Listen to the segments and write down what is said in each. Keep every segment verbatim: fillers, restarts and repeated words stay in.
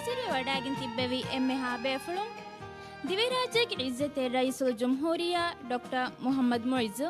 ކައުންސިލްގެ ވަޑައިގެން ތިއްބެވި އެންމެހާ ބޭފުޅުން، ދިވެހިރާއްޖޭގެ ޢިއްޒަތްތެރި ރައީސުލްޖުމްހޫރިއްޔާ ޑޮކްޓަރ މުޙައްމަދު މުޢިއްޒު.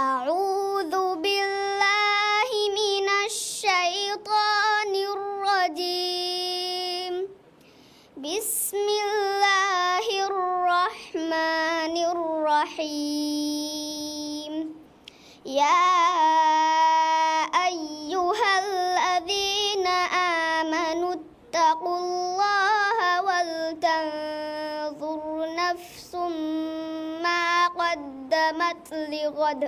أعوذ بالله من الشيطان الرجيم. بسم الله الرحمن الرحيم. يا أيها الذين آمنوا اتقوا الله ولتنظر نفس ما قدمت لغد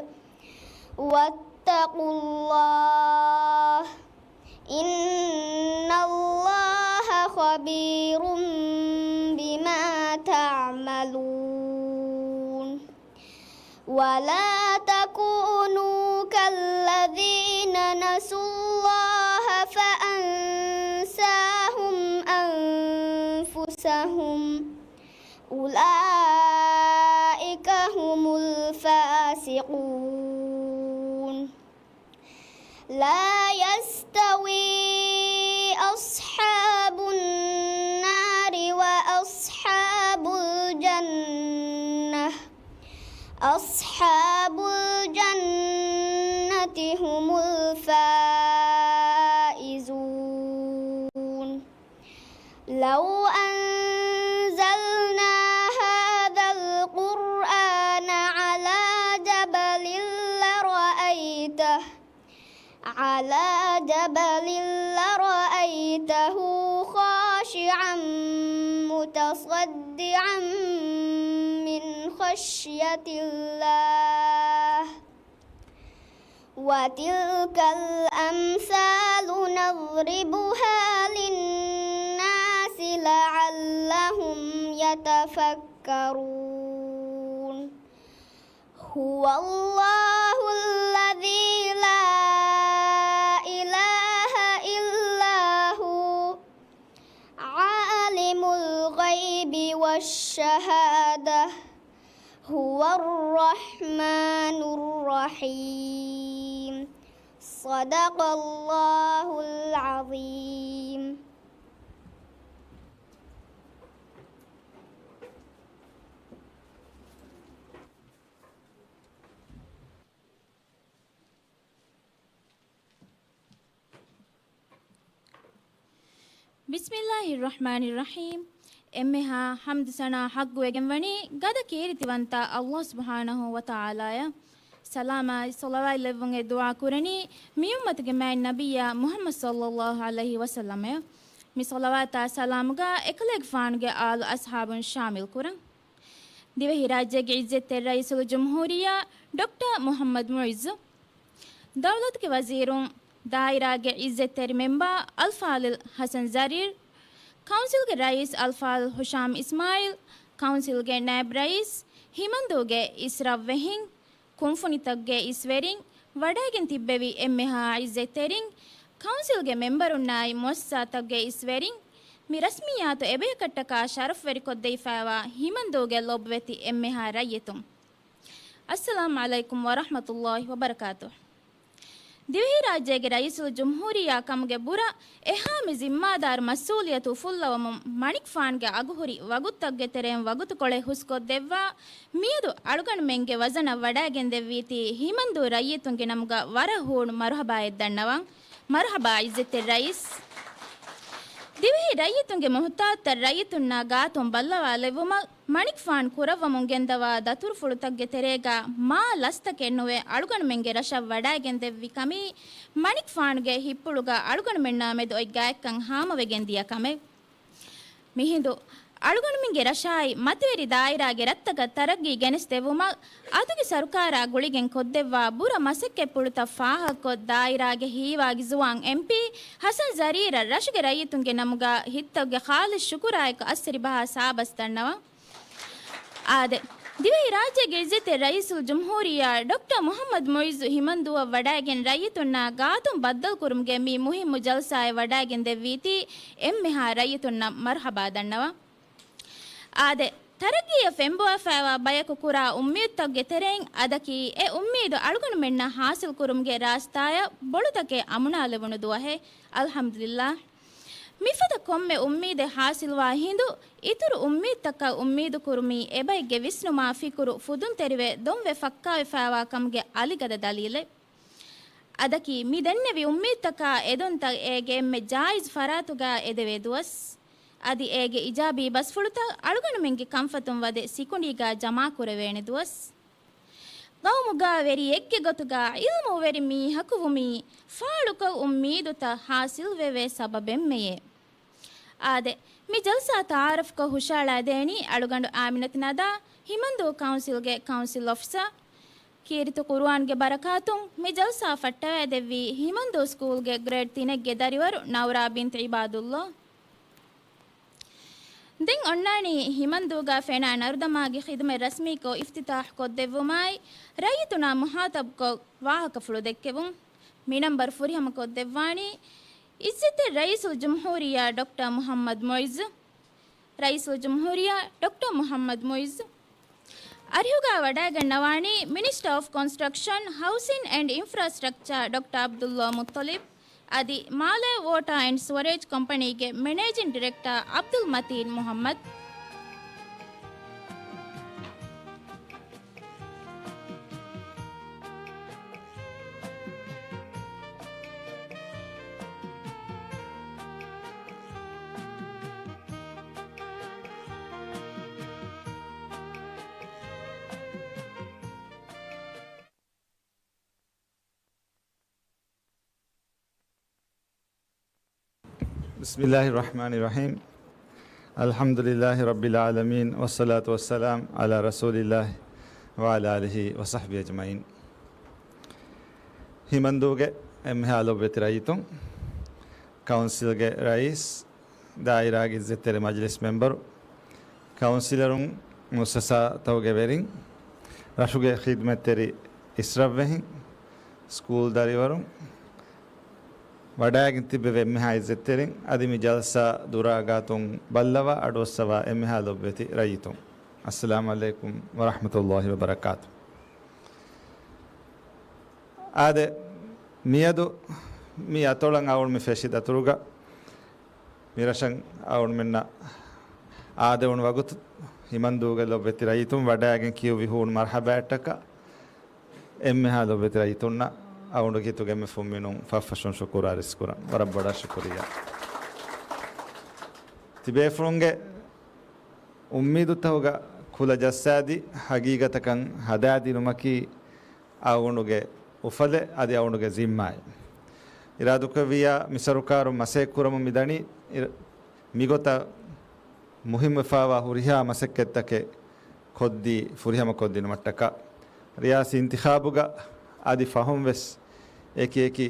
واتقوا الله إن الله خبير بما تعملون. ولا تكونوا كالذين نسوا الله فأنساهم أنفسهم أولئك هم الفاسقون. لا يستوي أصحاب النار وأصحاب الجنة. أصحاب الجنة هم الفائزون. لو أنزلنا هذا القرآن على جبل لرأيته، على جبل لرأيته خاشعا متصدعا من خشية الله. وتلك الأمثال نضربها للناس لعلهم يتفكرون. هو الله الذي لا إله إلا هو عالم الغيب والشهادة هو الرحمن الرحيم. صدق الله العظيم. بسم الله الرحمن الرحيم. އެންމެހާ ޙަމްދު ސަނާ ޙައްޤުވެގެން ވަނީ ގަދަ ކީރިތިވަންތަ ﷲ ސުބްޙާނަހޫ ވަތަޢާލާއަށް. ސަލާމާއި ޞަލަވާތް ލެއްވުން ދުޢާ ކުރަނީ މި އުއްމަތުގެ މާތް ނަބިއްޔާ މުޙައްމަދު ޞައްލައްލާހު ޢަލައިހި ވަސައްލަމަށް. މި ޞަލަވާތާ ސަލާމުގަ އެކަލޭގެފާނުގެ އާލު އަޞްޙާބުން ޝާމިލް ކުރަން. ދިވެހިރާއްޖޭގެ ޢިއްޒަތްތެރި ރައީސުލްޖުމްހޫރިއްޔާ ޑޮކްޓަރ މުޙައްމަދު މުޢިއްޒު، ދައުލަތުގެ ވަޒީރުން، ދާއިރާގެ ޢިއްޒަތްތެރި މެމްބާ އަލްފާޟިލް ޙަސަން ޒަރީރް، ކައުންސިލްގެ ރައީސް އަލްފާޟިލް ހުޝާމް އިސްމާޢީލް، ކައުންސިލްގެ ނައިބް ރައީސް، ހިމަންދޫގެ އިސް ރަށްވެހިން، ކުންފުނިތަކުގެ އިސްވެރިން، ވަޑައިގެން ތިއްބެވި އެންމެހާ ޢިއްޒަތްތެރިން، ކައުންސިލްގެ މެމްބަރުންނާއި މުއައްސަސާތަކުގެ އިސްވެރިން، މި ރަސްމިއްޔާތު އެބަޔަކަށްޓަކާ ޝަރަފްވެރިކޮށްދެވިފައިވާ ހިމަންދޫގެ ލޯބިވެތި އެންމެހާ ރައްޔިތުން. އައްސަލާމު ޢަލައިކުމް ވަރަޙްމަތުﷲ ވަބަރަކާތުހު. ދިވެހިރާއްޖޭގެ ރައީސުލްޖުމްހޫރިއްޔާ ކަމުގެ ބުރަ، އެހާ މި ޒިންމާދާރު މަސްއޫލިއްޔަތު އުފުއްލަވަމުން މަނިކުފާނުގެ އަގުހުރި ވަގުތުތަކުގެ ތެރެއިން ވަގުތުކޮޅެއް ހުސްކޮށްދެއްވާ، މިއަދު އަޅުގަނޑުމެންގެ ވަޒަނަށް ވަޑައިގެންދެއްވީތީ ހިމަންދޫ ރައްޔިތުންގެ ނަމުގަ ވަރަށް ހޫނު މަރުޙަބާއެއް ދަންނަވަން. މަރުޙަބާ ޢިއްޒަތްތެރި ރައީސް. ދިވެހި ރައްޔިތުންގެ މުހުތާޖުތައް ރައްޔިތުންނާ ގާތުން ބައްލަވާލެއްވުމަށް މަނިކުފާނު ކުރައްވަމުން ގެންދަވާ ދަތުރުފުޅުތަކުގެ ތެރޭގަ މާ ލަސްތަކެއް ނުވެ އަޅުގަނޑުމެންގެ ރަށަށް ވަޑައިގެންދެއްވި ކަމީ މަނިކުފާނުގެ ހިތްޕުޅުގަ އަޅުގަނޑުމެންނާ މެދު އޮތް ގާތްކަން ހާމަވެގެން ދިޔަ ކަމެއް. މިހިނދު އަޅުގަނޑުމެންގެ ރަށާއި މަތިވެރި ދާއިރާގެ ރަށްތަކަށް ތަރައްގީ ގެނެސްދެއްވުމަށް އަދުގެ ސަރުކާރާ ގުޅިގެން ކޮށްދެއްވާ ބުރަ މަސައްކަތްޕުޅުތައް ފާހަގަކޮށް، ދާއިރާގެ ހީވާގި ޒުވާން އެމްޕީ ހަސަން ޒަރީރަށް ރަށުގެ ރައްޔިތުންގެ ނަމުގަ ހިތުތަކުގެ ޚާލިޞް ޝުކުރާއެކު އައްސެރިބަހާ ސާބަސް ދަންނަވަން. އާދެ، ދިވެހިރާއްޖޭގެ އިއްޒަތްތެރި ރައީސުލްޖުމްހޫރިއްޔާ ޑޮކްޓަރ މުޙައްމަދު މުޢިއްޒު ހިމަންދޫއަށް ވަޑައިގެން ރައްޔިތުންނާ ގާތުން ބައްދަލުކުރުމުގެ މި މުހިއްމު ޖަލްސާއެއް ވަޑައިގެންދެއްވީތީ އެންމެހާ ރައްޔިތުންނަށް މަރުޙަބާ ދަންނަވަން. އާދެ، ތަރައްގީއަށް ފެންބޮވާފައިވާ ބަޔަކު ކުރާ އުއްމީދުތަކުގެ ތެރެއިން އަދަކީ އެ އުއްމީދު އަޅުގަނޑުމެންނަށް ޙާޞިލްކުރުމުގެ ރާސްތާއަށް ބޮޅުތަކެއް އަމުނާލެވުނު ދުވަހެއް. އަލްޙަމްދުލިއްލާހް. މިފަދަ ކޮންމެ އުއްމީދެއް ޙާޞިލްވާ ހިނދު، އިތުރު އުއްމީދުތަކަށް އުއްމީދުކުރުމީ އެބައެއްގެ ވިސްނުމާ ފިކުރު ފުދުންތެރިވެ ދޮންވެ ފައްކާވެފައިވާ ކަމުގެ އަލިގަދަ ދަލީލެއް. އަދަކީ މި ދެންނެވި އުއްމީދުތަކާ އެދުންތައް އޭގެ އެންމެ ޖާއިޒް ފަރާތުގަ އެދެވޭ ދުވަސް. އަދި އޭގެ އިޖާބީ ބަސްފުޅުތައް އަޅުގަނޑުމެންގެ ކަންފަތުން ވަދެ ސިކުނޑީގަ ޖަމާކުރެވޭނެ ދުވަސް. ގައުމުގަ ވެރިއެއްގެ ގޮތުގަ ޢިލްމުވެރި މީހަކު ވުމީ ފާޅުކޮށް އުއްމީދުތައް ޙާޞިލްވެވޭ ސަބަބެއްމެޔޭ. އާދެ، މި ޖަލްސާ ތަޢާރަފްކޮށް ހުށައަޅާދޭނީ އަޅުގަނޑު އާމިނަތު ނަދާ، ހިމަންދޫ ކައުންސިލްގެ ކައުންސިލް އޮފިސަރ. ކީރިތި ޤުރުއާންގެ ބަރަކާތުން މި ޖަލްސާ ފައްޓަވައިދެއްވީ ހިމަންދޫ ސްކޫލްގެ ގްރޭޑް ތިނެއްގެ ދަރިވަރު ނައުރާ ބިންތު ޢިބާދުﷲ. ދެން އޮންނާނީ ހިމަންދޫގަ ފެނާ ނަރުދަމާގެ ޚިދުމަތް ރަސްމީކޮށް އިފްތިތާޙް ކޮށްދެއްވުމާއި، ރައްޔިތުންނާ މުޚާޠަބުކޮށް ވާހަކަފުޅު ދެއްކެވުން. މި ނަންބަރު ފުރިހަމަކޮށްދެއްވާނީ އިއްޒަތްތެރި ރައީސުލްޖުމްހޫރިއްޔާ ޑޮކްޓަރ މުޙައްމަދު މުޢިއްޒު. ރައީސުލްޖުމްހޫރިއްޔާ ޑޮކްޓަރ މުޙައްމަދު މުޢިއްޒު. އަރިހުގަ ވަޑައިގަންނަވާނީ މިނިސްޓަރ އޮފް ކޮންސްޓްރަކްޝަން، ހައުސިން އެންޑް އިންފްރާސްޓްރަކްޗާ ޑޮކްޓަރ ޢަބްދުﷲ މުއްޠަލިބް. އަދި މާލޭ ވޯޓާ އެންޑް ސުވަރޭޖް ކޮމްޕަނީގެ މެނޭޖިން ޑިރެކްޓާ ޢަބްދުލް މަތީން މުޙައްމަދު. بسم الله الرحمن الرحيم. الحمد لله رب العالمين، والصلاة والسلام على رسول الله وعلى آله وصحبه أجمعين. ހިމަންދޫގެ އެންމެހާ ލޮބުވެތި ރައްޔިތުން، ކައުންސިލްގެ ރައީސް، ދާއިރާގެ އިއްޒަތްތެރި މަޖިލިސް މެމްބަރު، ކައުންސިލަރުން، މުއައްސަސާތަކުގެ ވެރިން، ރަށުގެ ޚިދްމަތްތެރި އިސްރަށްވެހިން، ސްކޫލް ދަރިވަރުން، ވަޑައިގެން ތިއްބެވި އެންމެހާ އިއްޒަތްތެރިން، އަދި މި ޖަލްސާ ދުރާ ގާތުން ބައްލަވާ އަޑުއައްސަވާ އެންމެހާ ލޮބުވެތި ރައްޔިތުން، އައްސަލާމު ޢަލައިކުމް ވަރަޙްމަތުﷲ ވަބަރަކާތު. އާދެ، މިއަދު މި އަތޮޅަށް އައުނު މި ފެށި ދަތުރުގަ މިރަށަށް އައުނުމެންނަށް އާދެވުނު ވަގުތު، ހިމަންދޫގެ ލޮބުވެތި ރައްޔިތުން ވަޑައިގެން ކިޔުއްވި ހޫނު މަރްޙަބާއަށްޓަކާ، އެންމެހާ ލޮބުވެތި ރައްޔިތުންނަށް އައުނުގެ ހިތުގެ އެންމެ ފުންމިނުން ފަށްފަށުން ޝުކުރު އަރިސްކުރަން. ވަރަށް ބޮޑަށް ޝުކުރިއްޔާ. ތިބޭފުޅުންގެ އުއްމީދުތަކުގަ ކުލަ ޖައްސާދީ، ހަގީގަތަކަށް ހަދާދިނުމަކީ އަޅުގަނޑުގެ އުފަލެއް، އަދި އަޅުގަނޑުގެ ޒިންމާއެއް. އިރާދަކުރެއްވިއްޔާ، މި ސަރުކާރުން މަސައްކަތްކުރަމުން މިދަނީ، އިރ-، މިގޮތަށް މުހިންމުވެފައިވާ ހުރިހާ މަސައްކަތްތަކެއް ކޮށްދީ ފުރިހަމަކޮށްދިނުމަށްޓަކާ. ރިޔާސީ އިންތިޚާބުގަ އަދި ފަހުން ވެސް އެކި އެކި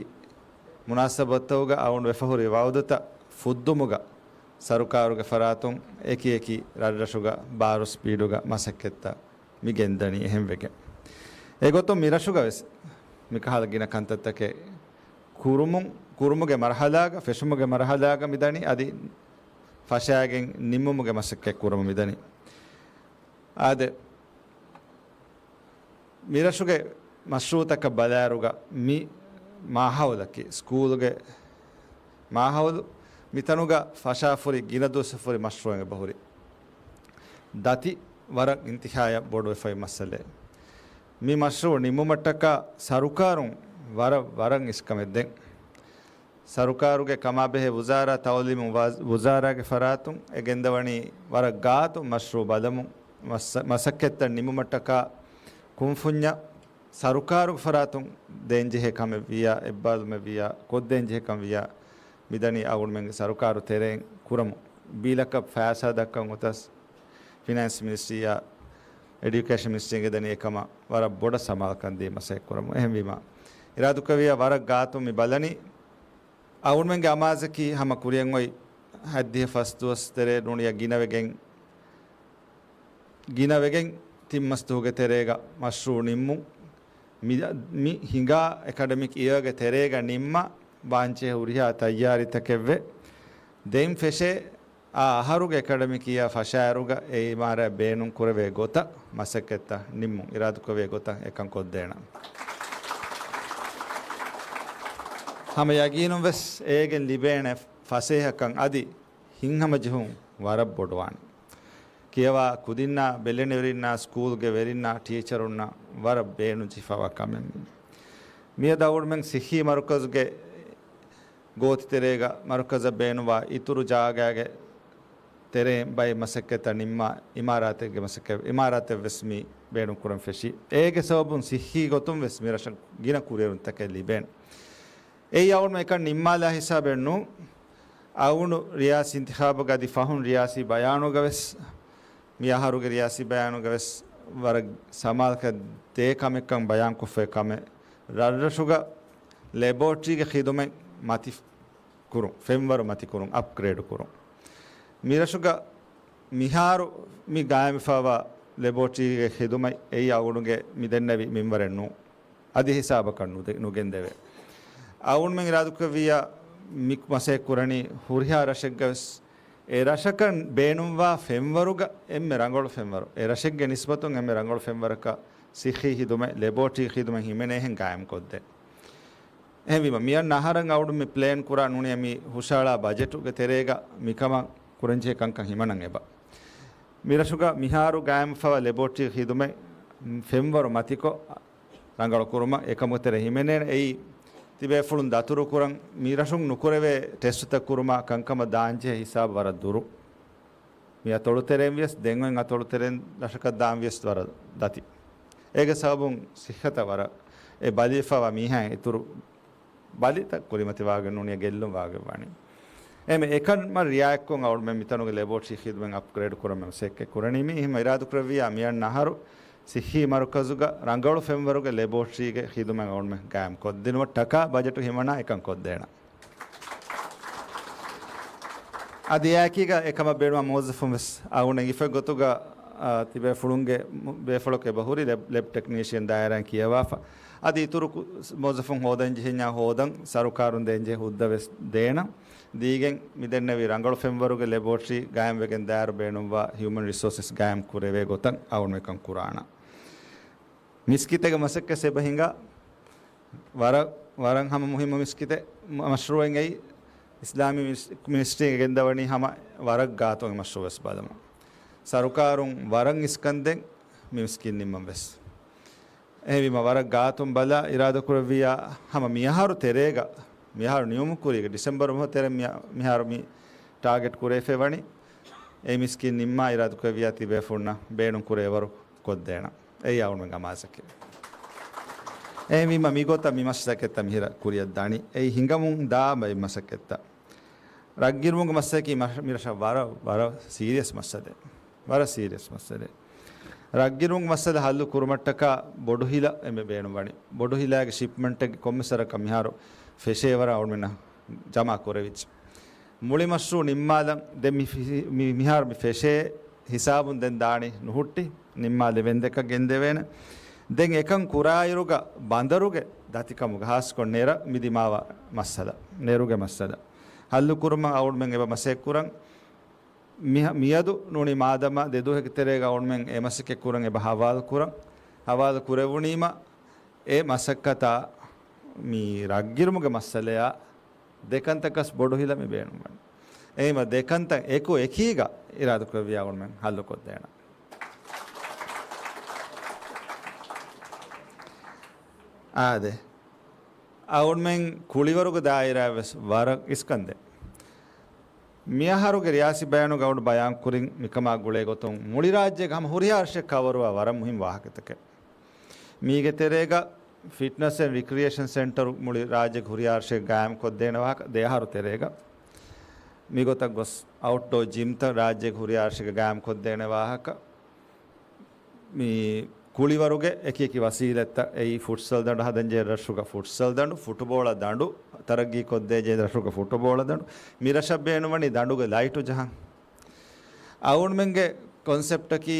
މުނާސަބަތުތަކުގަ އަޅުގަނޑު ވެފަހުރި ވައުދުތައް ފުއްދުމުގަ، ސަރުކާރުގެ ފަރާތުން އެކި އެކި ރަށްރަށުގަ ބާރު ސްޕީޑުގަ މަސައްކަތްތައް މި ގެންދަނީ އެހެންވެގެން. އެގޮތުން މިރަށުގަ ވެސް މިކަހަލަ ގިނަ ކަންތައްތަކެއް ކުރުމުން، ކުރުމުގެ މަރުޙަލާގަ، ފެށުމުގެ މަރުޙަލާގަ މިދަނީ، އަދި ފަށާގެން ނިންމުމުގެ މަސައްކަތް ކުރަމުން މިދަނީ. އާދެ، މިރަށުގެ މަޝްރޫޢުތަކަށް ބަލާއިރުގަ މި މާހައުލަކީ، ސްކޫލުގެ މާހައުލު، މިތަނުގަ ފަށާފުރި ގިނަ ދުވަސްވެފަ ހުރި މަޝްރޫޢެއް އެބަހުރި. ދަތި ވަރަށް އިންތިހާޔަށް ބޮޑުވެފައި މައްސަލައެއް. މި މަޝްރޫޢު ނިންމުމަށްޓަކާ ސަރުކާރުން ވަރަށް، ވަރަށް އިސްކަމެއް ދޭން. ސަރުކާރުގެ ކަމާބެހޭ ވުޒާރާ، ތައުލީމު ވާޒް-، ވުޒާރާގެ ފަރާތުން އެ ގެންދަވަނީ ވަރަށް ގާތު މަޝްރޫޢު ބަލަމުން މަސް-، މަސައްކަތްތައް ނިމުމަށްޓަކާ ކުންފުންޏަށް ސަރުކާރުގެ ފަރާތުން ދޭންޖެހޭ ކަމެއް ވިއްޔާ، އެއްބާލުމެއް ވިއްޔާ، ކޮށްދޭންޖެހޭ ކަމެއް ވިއްޔާ، މިދަނީ އަޅުގަނޑުމެންގެ ސަރުކާރު ތެރެއިން ކުރަމުން. ބީލަކަށް ފައިސާ ދައްކަން އޮތަސް، ފިނޭންސް މިނިސްޓްރީއާ އެޑިއުކޭޝަން މިނިސްޓްރީގެ ދަނީ އެކަމަށް ވަރަށް ބޮޑަށް ސަމާލުކަން ދީ މަސައްކަތް ކުރަމުން. އެހެންވީމަ، އިރާދުކުރެއްވިއްޔާ ވަރަށް ގާތުން މި ބަލަނީ، އަޅުގަނޑުމެންގެ އަމާޒަކީ ހަމަ ކުރިއަށް އޮތް ހަތްދިހަ ފަސްދުވަސް ތެރޭ ނޫނިއްޔާ ގިނަވެގެން، ގިނަވެގެން ތިން މަސް ދުވަހުގެ ތެރޭގަ މަޝްރޫޢު ނިންމުން. މި، މި ހިނގާ އެކަޑަމިކް އިޔަރގެ ތެރޭގަ ނިންމާ ވާންޖެހޭ ހުރިހާ ތައްޔާރީތަކެއްވެ. ދެން ފެށޭ އާ އަހަރުގެ އެކަޑަމިކް އިޔާ ފަށާއިރުގަ އެ އިމާރާތް ބޭނުން ކުރެވޭ ގޮތަށް މަސައްކަތްތައް ނިންމުން އިރާދަކުރެވޭ ގޮތަށް އެކަން ކޮށްދޭނަން. ހަމަ ޔަގީނުން ވެސް އޭގެން ލިބޭނެ ފަސޭހަކަން އަދި ހިތްހަމަޖެހުން ވަރަށް ބޮޑުވާނެ. ކިޔަވާ ކުދިންނާ، ބެލެނިވެރިންނާ، ސްކޫލްގެ ވެރިންނާ، ޓީޗަރުންނާ ވަރަށް ބޭނުންޖެހިފަވާ ކަމެއް މީ. މިއަދު އަޅުގަނޑުމެން ސިއްހީ މަރުކަޒުގެ ގޯތިތެރޭގަ މަރުކަޒަށް ބޭނުންވާ އިތުރު ޖާގާގެ ތެރެއިން ބައެއް މަސައްކަތްތައް ނިންމާ، އިމާރާތެއްގެ މަސައްކަތް، އިމާރާތެއް ވެސް މި ބޭނުން ކުރަން ފެށީ. އޭގެ ސަބަބުން ސިއްހީ ގޮތުން ވެސް މި ރަށަށް ގިނަ ކުރިއެރުންތަކެއް ލިބޭނެ. އެއީ އަޅުގަނޑު އެކަން ނިންމާލާ ހިސާބެއް ނޫން. އަޅުގަނޑު ރިޔާސީ އިންތިޚާބުގަ އަދި ފަހުން ރިޔާސީ ބަޔާނުގަ ވެސް، މި އަހަރުގެ ރިޔާސީ ބަޔާނުގަ ވެސް ވަރަށް ސަމާލުކަން ދޭ ކަމެއްކަން ބަޔާންކޮށްފައި ކަމެއް، ރަށްރަށުގަ ލެބޯޓްރީގެ ޚިދުމަތް މަތި ކުރުން، ފެންވަރު މަތިކުރުން، އަޕްގްރޭޑް ކުރުން. މިރަށުގަ މިހާރު މި ގާއިމްވެފައިވާ ލެބޯޓްރީގެ ޚިދުމަތް އެއީ އަޅުގަނޑުގެ މި ދެންނެވި މިންވަރެއް ނޫން. އަދި ހިސާބަކަށް ނުދެ-، ނުގެންދެވޭ. އަޅުގަނޑުމެން އިރާދަކުރެއްވިއްޔާ މި މަސައްކަތް ކުރަނީ ހުރިހާ ރަށެއްގަ ވެސް އެ ރަށަކަށް ބޭނުންވާ ފެންވަރުގަ އެންމެ ރަނގަޅު ފެންވަރު، އެ ރަށެއްގެ ނިސްބަތުން އެންމެ ރަނގަޅު ފެންވަރަކަށް ސިއްހީ ޚިދުމަތް، ލެބޯޓްރީ ޚިދުމަތް ހިމެނޭހެން ގާއިމްކޮށްދޭން. އެހެންވީމަ، މިއަންނަ އަހަރަށް އަޅުގަނޑު މި ޕްލޭން ކުރާ ނޫނީ މި ހުށަހަޅާ ބަޖެޓުގެ ތެރޭގަ މިކަމަށް ކުރަންޖެހޭ ކަންކަން ހިމަނަން އެބަ. މިރަށުގަ މިހާރު ގާއިމްވެފައިވާ ލެބޯޓްރީ ޚިދުމަތް ފެންވަރު މަތިކޮށް ރަނގަޅު ކުރުމަށް އެކަމުގެ ތެރޭ ހިމެނޭނެ. އެއީ ތިބޭފުޅުން ދަތުރުކުރަން މިރަށުން ނުކުރެވޭ ޓެސްޓުތައް ކުރުމާ ކަންކަމަށް ދާންޖެހޭ ހިސާބު ވަރަށް ދުރު. މި އަތޮޅުތެރެއިން ވިޔަސް ދެން އޮތް އަތޮޅުތެރެއިން ރަށަކަށް ދާން ވިޔަސް ވަރަށް ދަތި. އޭގެ ސަބަބުން ސިއްހަތަށް ވަރަށް އެ ބަލިވެފައިވާ މީހާއިން އިތުރު ބަލިތައް ކުރިމަތިވާގެން ނޫނީ ގެއްލުން ވާގޮތް ވާނީ. އެމެ އެކަން މަ ރިއާޔަތްކޮށް އަޅުމެން މިތަނުގެ ލެބޯޓްރީ ޚިދުމަތް އަޕްގްރޭޑް ކުރަމެ މަސައްކަތް ކުރަނީ މި. އެހެން އިރާދަކުރެއްވިއްޔާ މިއަންނަ އަހަރު ސިއްހީ މަރުކަޒުގަ ރަނގަޅު ފެންވަރުގެ ލެބޯޓްރީގެ ޚިދުމަތް އަޅުމެން ގާއިމް ކޮށްދިނުމަށް ޓަކާ ބަޖެޓު ހިމަނާ އެކަން ކޮށްދޭނަން. އަދި އެއާއެކީގަ އެކަމަށް ބޭނުންވާ މުވައްޒަފުން ވެސް އަޅުގަނޑު އެނގިފައި ގޮތުގަ، އާ، ތިބޭފުޅުންގެ މު-، ބޭފުޅަކު އެބަހުރި ލެބް، ލެބް ޓެކްނީޝިއަން ދާއިރާއިން ކިޔަވާފަ. އަދި އިތުރު ކު-، މުވައްޒަފުން ހޯދަން ޖެހެންޏާ ހޯދަން، ސަރުކާރުން ދޭންޖެހޭ ހުއްދަ ވެސް ދޭނަން. ދީގެން މިދެންނެވި ރަނގަޅު ފެންވަރުގެ ލެބޯޓްރީ ގާއިމްވެގެން ދާއިރު ބޭނުންވާ ހިއުމަން ރިސޯސަސް ގާއިމް ކުރެވޭ ގޮތަށް އަޅުގަނޑު އެކަން ކުރާނަން. މިސްކިތެއްގެ މަސައްކަތް އެބަ ހިނގާ ވަރަށް، ވަރަށް ހަމަ މުހިއްމު މިސްކިތެއް މަ-، މަޝްރޫޢެއް އެއީ އިސްލާމީ މިނިސް-، މިނިސްޓްރީ ގެންދަވަނީ ހަމަ ވަރަށް ގާތުން މަޝްރޫޢު ވެސް ބަލަމުން. ސަރުކާރުން ވަރަށް އިސްކަންދެން މި މިސްކިތް ނިންމަން ވެސް. އެހެންވީމަ ވަރަށް ގާތުން ބަލާ އިރާދަކުރެއްވިއްޔާ ހަމަ މިއަހަރު ތެރޭގަ، މިއަހަރު ނިމުމުގެ ކުރީގަ ޑިސެމްބަރު މަހު ތެރޭ މި-، މިހާރު މި ޓާގެޓް ކުރެވިފައި ވަނީ އެ މިސްކިތް ނިންމާ އިރާދަކުރެއްވިއްޔާ ތިބޭފުޅުންނަށް ބޭނުން ކުރެވޭވަރު ކޮށްދޭނަން. އެއީ އަޅުމެންގެ އަމާޒަކީ. އެހެންވީމަ މިގޮތަށް މި މަސައްކަތްތައް މިހިރަ ކުރިއަށް ދާނީ. އެއީ ހިނގަމުން ދާ ބައެއް މަސައްކަތްތައް. ރަށްގިރުމުގެ މައްސަލައަކީ މަ-، މިރަށަށް ވަރަށް، ވަރަށް ސީރިއަސް މައްސަލައެއް. ވަރަށް ސީރިއަސް މައްސަލައެއް. ރަށްގިރުމުގެ މައްސަލަ ހައްލު ކުރުމަށްޓަކާ ބޮޑު ހިލަ އެންމެ ބޭނުންވަނީ. ބޮޑު ހިލާގެ ޝިޕްމަންޓެއް ކޮންމެ ސަރަކަށް މިހާރު ފެށޭ ވަރަށް އަޅުމެންނަށް ޖަމާ ކުރެވިއްޖެ. މުޅި މަޝްރޫޢު ނިންމާލަން ދެން މި ފި-، މި-، މިހާރު މި ފެށޭ ހިސާބުން ދެން ދާނީ ނުހުއްޓި ނިންމާލެވެން ދެކަށް ގެންދެވޭނެ. ދެން އެކަން ކުރާއިރުގަ ބަނދަރުގެ ދަތިކަމުގަ ހާސްކޮށް ނެރަށް މި ދިމާވާ މައްސަލަ، ނެރުގެ މައްސަލަ ހައްލު ކުރުމަށް އަޅުމެން އެބަ މަސައްކަތް ކުރަން. މި-، މިއަދު ނޫނީ މާދަމާ ދެ ދުވަހެއްގެ ތެރޭގަ އަޅުމެން އެ މަސައްކަތް ކުރަން އެބަ ހަވާލު ކުރަން. ހަވާލު ކުރެވުނީމަ އެ މަސައްކަތާ މި ރަށްގިރުމުގެ މައްސަލަޔާ ދެކަންތަކަސް ބޮޑު ހިލަ މި ބޭނުންވަނީ. އެހެންވީމަ ދެކަންތައް އެކު އެކީގަ އިރާދަކުރެއްވިއްޔާ އަޅުމެން ހައްލު ކޮށްދޭނަން. އާދެ. އަޅުމެން ކުޅިވަރުގެ ދާއިރާ ވެސް ވަރަށް އިސްކަންދޭ. މިއަހަރުގެ ރިޔާސީ ބަޔާނުގަ އަޅު ބަޔާން ކުރިން މިކަމާ ގުޅޭ ގޮތުން މުޅި ރާއްޖޭގެ ހަމަ ހުރިހާ ރަށެއް ކަވަރުވާ ވަރަށް މުހިންމު ވާހަކަތަކެއް. މީގެ ތެރޭގަ ފިޓްނަސް އެންޑް ރިކްރިއޭޝަން ސެންޓަރު މުޅި ރާއްޖޭގެ ހުރިހާ ރަށެއް ގާއިމް ކޮށްދޭނެ ވާހަކަ ދެ އަހަރު ތެރޭގަ. މިގޮތަށް ގޮސް އައުޓްޑޯ ޖިމްތައް ރާއްޖޭގެ ހުރިހާ ރަށެއްގަ ގާއިމް ކޮށްދޭނެ ވާހަކަ. މި ކުޅިވަރުގެ އެކި އެކި ވަސީލަތްތައް އެއީ ފުޓްސަލް ދަނޑު ހަދަންޖެހޭ ރަށުގަ ފުޓްސަލް ދަނޑު، ފުޓުބޯޅަ ދަނޑު، ތަރައްގީ ކޮށްދޭ ޖެހޭ ރަށުގަ ފުޓުބޯޅަ ދަނޑު، މި ރަށަށް ބޭނުންވަނީ ދަނޑުގެ ލައިޓު ޖަހަން. އަޅުމެންގެ ކޮންސެޕްޓަކީ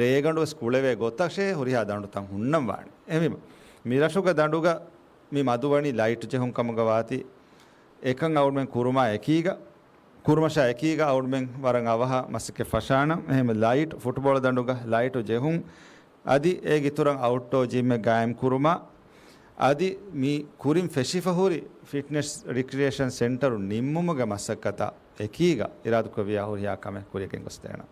ރޭގަނޑު ވެސް ކުޅެވޭ ގޮތަށޭ ހުރިހާ ދަނޑުތައް ހުންނަން ވާނެ. އެހެންވީމަ، މި ރަށުގެ ދަނޑުގަ މި މަދުވަނީ ލައިޓު ޖެހުން ކަމުގަ ވާތީ، އެކަން އަޅުމެން ކުރުމާ އެކީގަ، ކުރުމަށާ އެކީގަ އަޅުމެން ވަރަށް އަވަހަށް މަސައްކަތް ފަށާނަން. އެހެން ލައިޓް، ފުޓުބޯޅަ ދަނޑުގަ ލައިޓު ޖެހުން، އަދި އޭގެ އިތުރަށް އައުޓްޑޯ ޖިމްއެއް ގާއިމް ކުރުމާ، އަދި މި ކުރިން ފެށިފަ ހުރި ފިޓްނެސް ރިކްރިއޭޝަން ސެންޓަރު ނިންމުމުގެ މަސައްކަތާ އެކީގަ އިރާދަކުރެއްވިޔާ ހުރިހާ ކަމެއް ކުރިޔަށް ގެންގޮސްދޭނަން.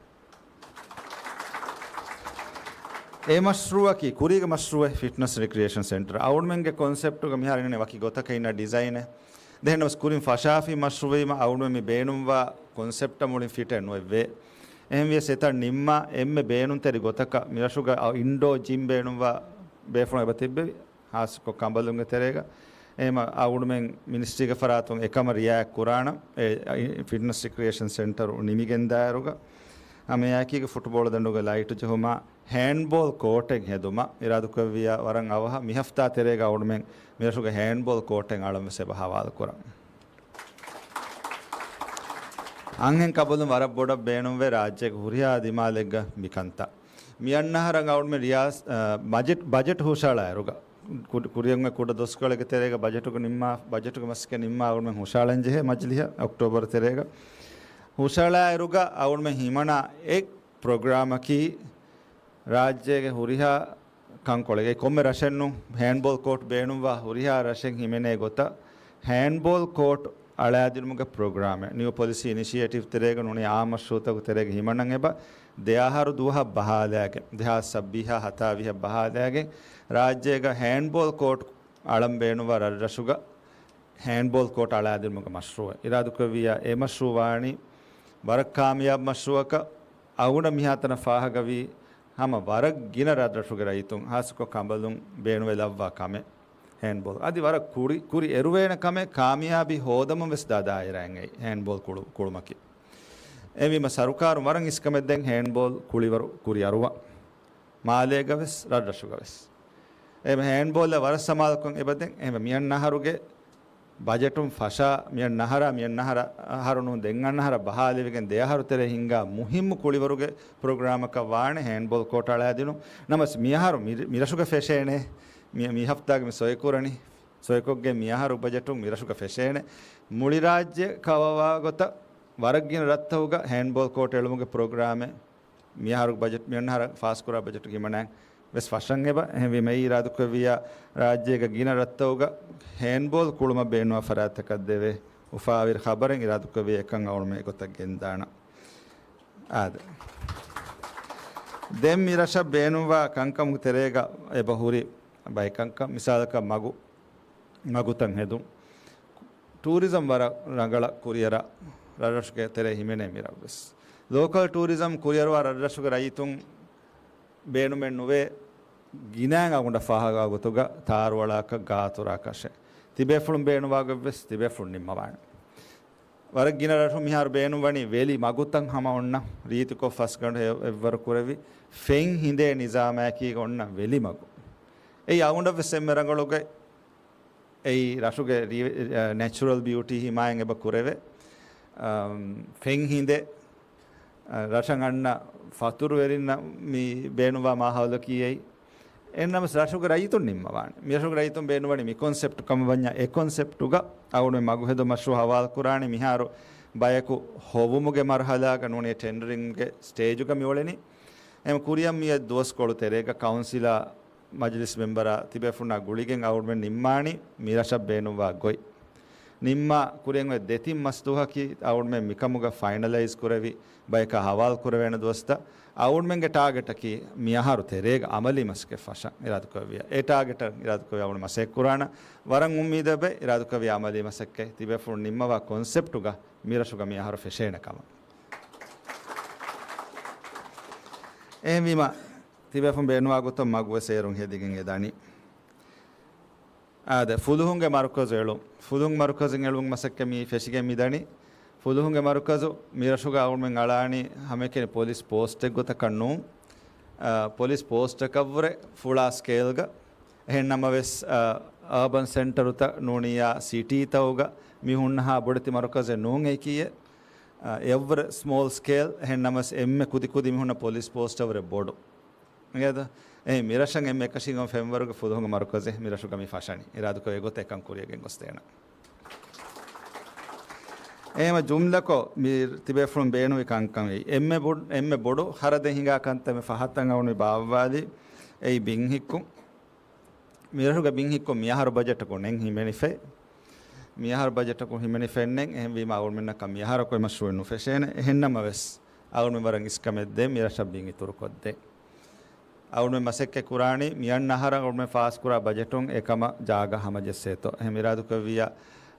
އެ މަޝްރޫއަކީ ކުރީގެ މަޝްރޫއެއް ފިޓްނަސް ރިކްރިއޭޝަން ސެންޓަރ. އަޅުމެންގެ ކޮންސެޕްޓުގަ މިހާރު އިންނަނީ ވަކި ގޮތަކަށް އިންނަ ޑިޒައިނެއް. ދެން ވެސް ކުރިން ފަށާފި މަޝްރޫއީމަ އަޅުމެން މި ބޭނުންވާ ކޮންސެޕްޓަށް މުޅިން ފިޓެއް ނުވެއްވޭ. އެހެންވިޔަސް އެތައް ނިންމާ އެންމެ ބޭނުންތެރި ގޮތަކަށް މިރަށުގަ އިންޑޯ ޖިމް ބޭނުންވާ ބޭފުޅުން އެބަ ތިއްބެވި. ހާއްސަކޮށް ކަނބަލުންގެ ތެރޭގަ. އެހެމަ އަޅުމެން މިނިސްޓްރީގެ ފަރާތުން އެކަމަށް ރިއާޔަތް ކުރާނަން. އެ، އި، ފިޓްނަސް ރިކްރިއޭޝަން ސެންޓަރު ނިމިގެންދާއިރުގަ ހަމައެއާއެކީގަ ފުޓުބޯޅަ ދަނޑުގެ ލައިޓު ޖެހުމާ، ހޭންޑްބޯލް ކޯޓެއް ހެދުމަށް އިރާދަކުރެއްވިޔާ ވަރަށް އަވަހަށް މި ހަފްތާ ތެރޭގަ އަޅުމެން މިރަށުގެ ހޭންޑްބޯލް ކޯޓެއް އަޅަން ވެސް އެބަ ހަވާލުކުރަން. އަންހެން ކަނބަލުން ވަރަށް ބޮޑަށް ބޭނުންވޭ ރާއްޖޭގެ ހުރިހާ ދިމާލެއްގަ މިކަންތައް. މިއަންނަ އަހަރަށް އަޅުމެން ރިޔާސް، އަ، ބަޖެޓް، ބަޖެޓް ހުށަހަޅާއިރުގަ، ކުޑަ، ކުރިއަށް ކުޑަ ދުވަސްކޮޅެއްގެ ތެރޭގަ ބަޖެޓުގެ ނިންމާ، ބަޖެޓުގެ މަސައްކަތް ނިންމާ އަޅުމެން ހުށަހަޅަން ޖެހޭ މަޖިލީހަށް އޮކްޓޯބަރު ތެރޭގަ. ހުށަހަޅާއިރުގަ އަޅުމެން ހިމަނާ އެއް ޕްރޮގްރާމަކީ ރާއްޖޭގެ ހުރިހާ ކަންކޮޅެއް، އެ ކޮންމެ ރަށެއްނު ހޭންޑްބޯލް ކޯޓް ބޭނުންވާ ހުރިހާ ރަށެއް ހިމެނޭ ގޮތަށް ހޭންޑްބޯލް ކޯޓް އަޅާދިނުމުގެ ޕްރޮގްރާމެއް. ނިއު ޕޮލިސީ އިނިޝިއޭޓިވް ތެރޭގަ ނޫނީ އާ މަޝްރޫއުތަކުގެ ތެރޭގަ ހިމަނަން އެބަ ދެ އަހަރު ދުވަހަށް ބަހާލާގެން، ދެހާސް ސައްބީސް ހަތާވީސް ބަހާލާގެން ރާއްޖޭގަ ހޭންޑްބޯލް ކޯޓް އަޅަން ބޭނުންވާ ރަށްރަށުގަ ހޭންޑްބޯލް ކޯޓް އަޅާދިނުމުގެ މަޝްރޫއެއް. އިރާދަކުރެއްވިޔާ އެ މަޝްރޫއު ވާނީ ވަރަށް ކާމިޔާބު މަޝްރޫއަކަށް. އަޅުގަނޑަށް މިހާތަނަށް ފާހަގަވީ ހަމަ ވަރަށް ގިނަ ރަށްރަށުގެ ރައްޔިތުން ހާއްސަކޮށް ކަނބަލުން ބޭނުންވެލައްވާ ކަމެއް ހޭންޑްބޯލް. އަދި ވަރަށް ކުރި، ކުރި އެރުވޭނެ ކަމެއް ކާމިޔާބީ ހޯދަމުން ވެސް ދާ ދާއިރާއެއް ހޭންޑްބޯލް ކުޅު، ކުޅުމަކީ. އެހެންވީމަ ސަރުކާރުން ވަރަށް އިސްކަމެއް ދޭން ހޭންޑްބޯލް ކުޅިވަރު ކުރި އަރުވަން. މާލޭގަ ވެސް ރަށްރަށުގަ ވެސް. އެ ހޭންޑްބޯލަށް ވަރަށް ސަމާލުކަން އެބަދޭން. އެހެންވެ މިއަންނަ އަހަރުގެ ބަޖެޓުން ފަށާ، މިއަންނަ އަހަރާ، މިއަންނަ އަހަރަ، އަހަރު ނޫން ދެން އަންނަ އަހަރަށް ބަހާލެވިގެން ދެ އަހަރު ތެރޭ ހިންގާ މުހިއްމު ކުޅިވަރުގެ ޕްރޮގްރާމަކަށް ވާނެ ހޭންޑްބޯލް ކޯޓް އަޅާދިނުން. ނަމަވެސް މިއަހަރު މި، މިރަށުގަ ފެށޭނެ، މި، މި ހަފްތާގެ މި ސޮއިކުރަނީ، ސޮއިކޮށްގެން މިއަހަރު ބަޖެޓުން މިރަށުގަ ފެށޭނެ. މުޅި ރާއްޖެ ކަވަވާ ގޮތަށް ވަރަށް ގިނަ ރަށްތަކުގަ ހޭންޑްބޯލް ކޯޓް އެޅުމުގެ ޕްރޮގްރާމެއް މިއަހަރު ބަޖެޓް، މިއަންނަ އަހަރަށް ފާސްކުރާ ބަޖެޓު ހިމަނާން ވެސް ފަށަން އެބަ. އެހެންވީމަ އެއީ އިރާދަކުރެއްވިޔާ ރާއްޖޭގެ ގިނަ ރަށްތަކުގަ ހޭންޑްބޯލް ކުޅުމަށް ބޭނުންވާ ފަރާތްތަކަށް ދެވޭ އުފާވެރި ޚަބަރެއް. އިރާދަކުރެއްވިޔާ އެކަން އަޅުމެން އެގޮތަށް ގެންދާނަން. އާދެ. ދެން މި ރަށަށް ބޭނުންވާ ކަންކަމުގެ ތެރޭގަ އެބަ ހުރި ބައެއް ކަންކަން، މިސާލަކަށް މަގު، މަގުތައް ހެދުން. ޓޫރިޒަމް ވަރަށް ރަނގަޅަށް ކުރިއަރާ ރަށްރަށުގެ ތެރޭ ހިމެނޭ މިރަށް ވެސް. ލޯކަލް ޓޫރިޒަމް ކުރިއަރުވާ ރަށްރަށުގެ ރައްޔިތުން ބޭނުމެއް ނުވޭ ގިނައިން އަގުނޑަށް ފާހަގާ ގޮތުގަ ތާރުއަޅާކަށް ގާތުރާކަށެއް. ތިބޭފުޅުން ބޭނުންވާގޮތް ވެސް ތިބޭފުޅުން ނިންމަވާނެ. ވަރަށް ގިނަ ރަށު މިހާރު ބޭނުންވަނީ ވެލި މަގުތައް ހަމަ އޮންނަ ރީތިކޮށް ފަސްގަނޑު އެ-، އެއްވަރު ކުރެވި ފެން ހިނދޭ ނިޒާމާއެކީގަ އޮންނަ ވެލި މަގު. އެއީ އަގުނޑަށް ވެސް އެންމެ ރަނގަޅުގައި އެއީ ރަށުގެ ރީ-، އަ، ނެޗުރަލް ބިއުޓީ ހިމާޔަތް އެބަ ކުރެވޭ. އަމް، ފެން ހިނދެ، އަ، ރަށަށް އަންނަ ފަތުރުވެރިންނަށް މި ބޭނުންވާ މާހައުލަކީ އެއީ. އެހެންނަމަސް ރަށުގެ ރައްޔިތުން ނިންމަވާނެ. މި ރަށުގެ ރައްޔިތުން ބޭނުންވަނީ މި ކޮންސެޕްޓް ކަމަށް ވަންޏާ އެ ކޮންސެޕްޓުގަ އަޅުގަނޑު މަގު ހެދުން މަޝްރޫއު ހަވާލު ކުރާނީ މިހާރު ބަޔަކު ހޮވުމުގެ މަރުހަލާގަ ނޫނީ ޓެންޑަރިންގްގެ ސްޓޭޖުގަ މިއުޅެނީ. އެހެން ކުރިއަށް މިއަދު ދުވަސްކޮޅު ތެރޭގަ ކައުންސިލާ މަޖިލިސް މެމްބަރާ ތިބޭފުންނާ ގުޅިގެން އަޅުގަނޑުމެން ނިންމާނީ މި ރަށަށް ބޭނުންވާ ގޮތް. ނިންމާ ކުރިއަށް އޮތް ދެތިން މަސް ދުވަހަކީ އަޅުގަނޑުމެން މިކަމުގަ ފައިނަލައިޒް ކުރެވި ބަޔަކާ ހަވާލު ކުރެވޭނެ ދުވަސްތައް. އަޅުގަނޑުމެންގެ ޓާގެޓަކީ މިއަހަރު ތެރޭގަ އަމަލީ މަސައްކަތް ފަށަން އިރާދަކުރެއްވިއްޔާ. އެ ޓާގެޓަށް އިރާދަކުރެއްވިއްޔާ އަޅުގަނޑު މަސައްކަތް ކުރާނަން. ވަރަށް އުއްމީދެއް ވޭ އިރާދަކުރެއްވިއްޔާ އަމަލީ މަސައްކަތް ތިބޭފުޅުން ނިންމަވާ ކޮންސެޕްޓުގަ މިރަށުގަ މިއަހަރު ފެށޭނެ ކަމަށް. އެހެންވީމަ، ތިބޭފުން ބޭނުންވާ ގޮތަށް މަގުވެސް އޭރުން ހެދިގެން އެ ދަނީ. އާދެ، ފުލުހުންގެ މަރުކަޒު އެޅުން. ފުލުހުން މަރުކަޒުން އެޅުން މަސައްކަތް މި ފެށިގެން މިދަނީ. ފުލުހުންގެ މަރުކަޒު މިރަށުގަ އަޅުގަނޑުމެން އަޅާނީ ހަމައެކަނި ޕޮލިސް ޕޯސްޓެއް ގޮތަކަށް ނޫން. އާ، ޕޮލިސް ޕޯސްޓަކަށްވުރެ ފުޅާ ސްކޭލްގަ. އެހެން ނަމަވެސް، އާ، އާބަން ސެންޓަރުތައް ނޫނިއްޔާ ސިޓީތަކުގަ މި ހުންނަހާ ބޮޑެތި މަރުކަޒެއް ނޫން އެކީއެއް. އާ، އެއަށްވުރެ ސްމޯލް ސްކޭލް، އެހެން ނަމަވެސް އެންމެ ކުދިކުދި މި ހުންނަ ޕޮލިސް ޕޯސްޓަށްވުރެ ބޮޑު. އިނގޭތަ؟ އެ މިރަށަށް އެންމެ އެކަށީގެން ފެންވަރުގެ ފުލުހުންގެ މަރުކަޒެއް މިރަށުގަ މި ފަށަނީ. އިރާދަކޮށް އެގޮތަށް އެކަން ކުރިއަށް ގެންގޮސްދޭނަން. އެހެންވީމަ ޖުމްލަކޮށް މި ތިބޭފުޅުން ބޭނުންވި ކަންކަން އެއީ. އެންމެ ބޮޑު، އެންމެ ބޮޑު ޚަރަދެއް ހިނގާ ކަންތައް މި ފަހަތަށް އަޅުގަނޑު ބާއްވާލީ އެއީ ބިންހިއްކުން. މިރަށުގަ ބިންހިއްކުން މިއަހަރު ބަޖެޓަކުން ނެތް ހިމެނިފައި. މިއަހަރު ބަޖެޓަކުން ހިމެނިފައެއް ނެތް. އެހެންވީމަ އަޅުގަނޑުމެންނަކަށް މިއަހަރަކު އެ މަޝްރޫއެއް ނުފެށޭނެ. އެހެންނަމަވެސް އަޅުގަނޑުމެން ވަރަށް އިސްކަމެއް ދޭ މިރަށަށް ބިން އިތުރުކޮށްދޭ. އަޅުގަނޑުމެން މަސައްކަތް ކުރާނީ މިއަންނަ އަހަރަށް އަޅުގަނޑުމެން ފާސްކުރާ ބަޖެޓުން އެކަމަށް ޖާގަ ހަމަޖެއްސޭތޯ. އެހެން އިރާދަކުރެއްވިއްޔާ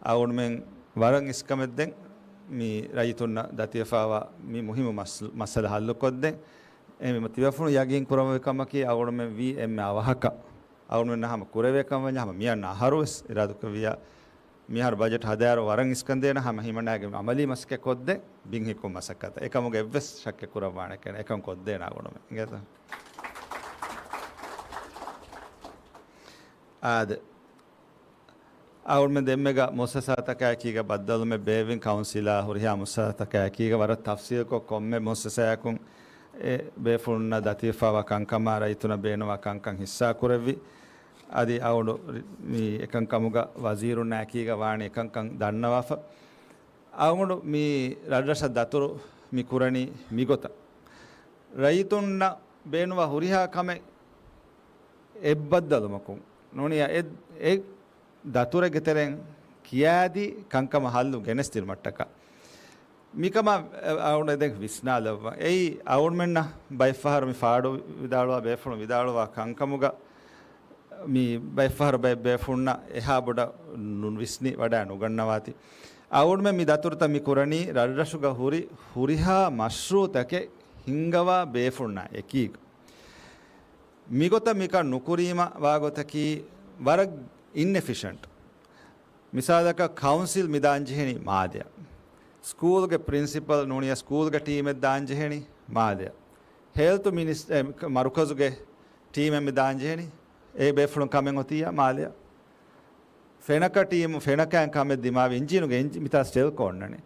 އަޅުގަނޑުމެން ވަރަށް އިސްކަމެއް ދޭން މި ރައްޔިތުންނަށް ދަތިވެފައިވާ މި މުހިއްމު މަސް-، މައްސަލަ ހައްލުކޮށްދޭން. އެހެންވީމަ ތިބޭފުޅުން ޔަގީން ކުރައްވާ ކަމަކީ އަޅުގަނޑުމެން ވީ އެންމެ އަވަހަކަށް އަޅުގަނޑުމެންނަށް ހަމަ ކުރެވޭ ކަމަށް ވަންޏާ ހަމަ މިއަންނަ އަހަރުވެސް އިރާދަކުރެއްވިއްޔާ މިހާރު ބަޖެޓް ހަދާއިރު ވަރަށް އިސްކަންދޭނަ ހަމަ ހިމަނާގެ އަމަލީ މަސައްކަތް ކޮށްދޭ ބިން ހިއްކުން މަސައްކަތަށް. އެކަމުގެ އެއްވެސް ޝައްކެއް ކުރައްވާނެ ކެނެ އެކަން ކޮށްދޭނަ އަޅުގަނޑުމެން. އިނގޭތަ؟ އާދެ. އަޅުގަނޑުމެން ދެންމެގަ މުއައްސަސާތަކާއެކީގަ ބައްދަލުމެއް ބޭއްވިން ކައުންސިލާ ހުރިހާ މުއައްސަސާތަކާއެކީގަ ވަރަށް ތަފްސީލްކޮށް ކޮންމެ މުއައްސަސާއަކުން އެ ބޭފުޅުންނަށް ދަތިވެފައިވާ ކަންކަމާ ރައްޔިތުންނަށް ބޭނުންވާ ކަންކަން ހިއްސާ ކުރެއްވި. އަދި އަޅުގަނޑު މި އެކަންކަމުގަ ވަޒީރުންނާއެކީގަ ވާނީ އެކަންކަން ދަންނަވާފަ. އަޅުގަނޑު މި ރަށްރަށަށް ދަތުރު މި ކުރަނީ މިގޮތަށް. ރައްޔިތުންނަށް ބޭނުންވާ ހުރިހާ ކަމެއް އެއްބައްދަލުމަކުން ނޫނިއްޔާ އެ، އެ ދަތުރެއްގެ ތެރެއިން ކިޔާދީ ކަންކަމަށް ހައްލު ގެނެސްދިނުމަށްޓަކާ. މިކަމާ އަޅުގަނޑު ދެން ވިސްނާލައްވަން. އެއީ އަޅުގަނޑުމެންނަށް ބައެއްފަހަރު މި ފާޑު ވިދާޅުވާ ބޭފުޅުން ވިދާޅުވާ ކަންކަމުގަ މި ބައެއްފަހަރު ބައެއް ބޭފުޅުންނަށް އެހާ ބޮޑަށް ނުވިސްނި ވަޑައި ނުގަންނަވާތި. އަޅުގަނޑުމެން މި ދަތުރުތައް މި ކުރަނީ ރަށްރަށުގަ ހުރި ހުރިހާ މަޝްރޫއުތަކެއް ހިންގަވާ ބޭފުޅުންނާ އެކީގަ. މިގޮތަށް މިކަން ނުކުރީމަ ވާގޮތަކީ ވަރަށް އިންއެފިޝަންޓް. މިސާލަކަށް ކައުންސިލް މި ދާން ޖެހެނީ މާލެއަށް. ސްކޫލްގެ ޕްރިންސިޕަލް ނޫނިއްޔާ ސްކޫލްގެ ޓީމެއް ދާން ޖެހެނީ މާލެއަށް. ހެލްތު މިނިސް-، އެ، މަރުކަޒުގެ ޓީމެއް މި ދާން ޖެހެނީ އެ ބޭފުޅުން ކަމެއް އޮތިއްޔާ މާލެއަށް. ފެނަކަ ޓީމު، ފެނަކައިން ކަމެއް ދިމާވި އިންޖީނުގެ އިންޖި-، މިތާ ސްޓެލްކޯ އޮންނަނީ.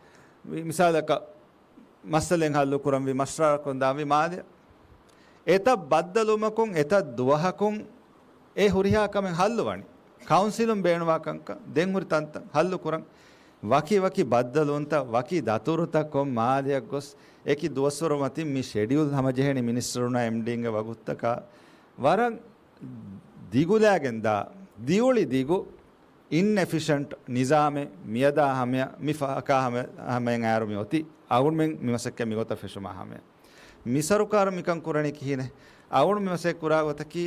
މި-، މިސާލަކަށް މައްސަލައެއް ހައްލު ކުރަންވީ މަޝްވަރާކޮށް ދާންވީ މާލެއަށް. އެތައް ބައްދަލުވުމަކުން އެތައް ދުވަހަކުން އެ ހުރިހާ ކަމެއް ހައްލުވަނީ. ކައުންސިލުން ބޭނުންވާ ކަންކަން ދެން ހުރި ތަންތަން ހައްލު ކުރަން. ވަކި ވަކި ބައްދަލުވުންތައް، ވަކި ދަތުރުތައް ކޮށް މާލެއަށް ގޮސް އެކި ދުވަސްވަރު މަތިން މި ޝެޑިއުލް ހަމަޖެހެނީ މިނިސްޓަރުންނާ އެމްޑީންގެ ވަގުތުތަކާ ވަރަށް ދިގުލާގެން ދާ، ދިއުޅި ދިގު، އިންއެފިޝަންޓް ނިޒާމެއް މިއަދާ ހަމަޔަށް، މި ފަހަކާ ހަމަ-، ހަމައިން އައިރު މި އޮތީ. އަޅުގަނޑުމެން މި މަސައްކަތް މިގޮތަށް ފެށުމާ ހަމަޔަށް. މި ސަރުކާރު މިކަން ކުރަނީ ކިހިނެއް؟ އަޅުގަނޑު މި މަސައްކަތް ކުރާ ގޮތަކީ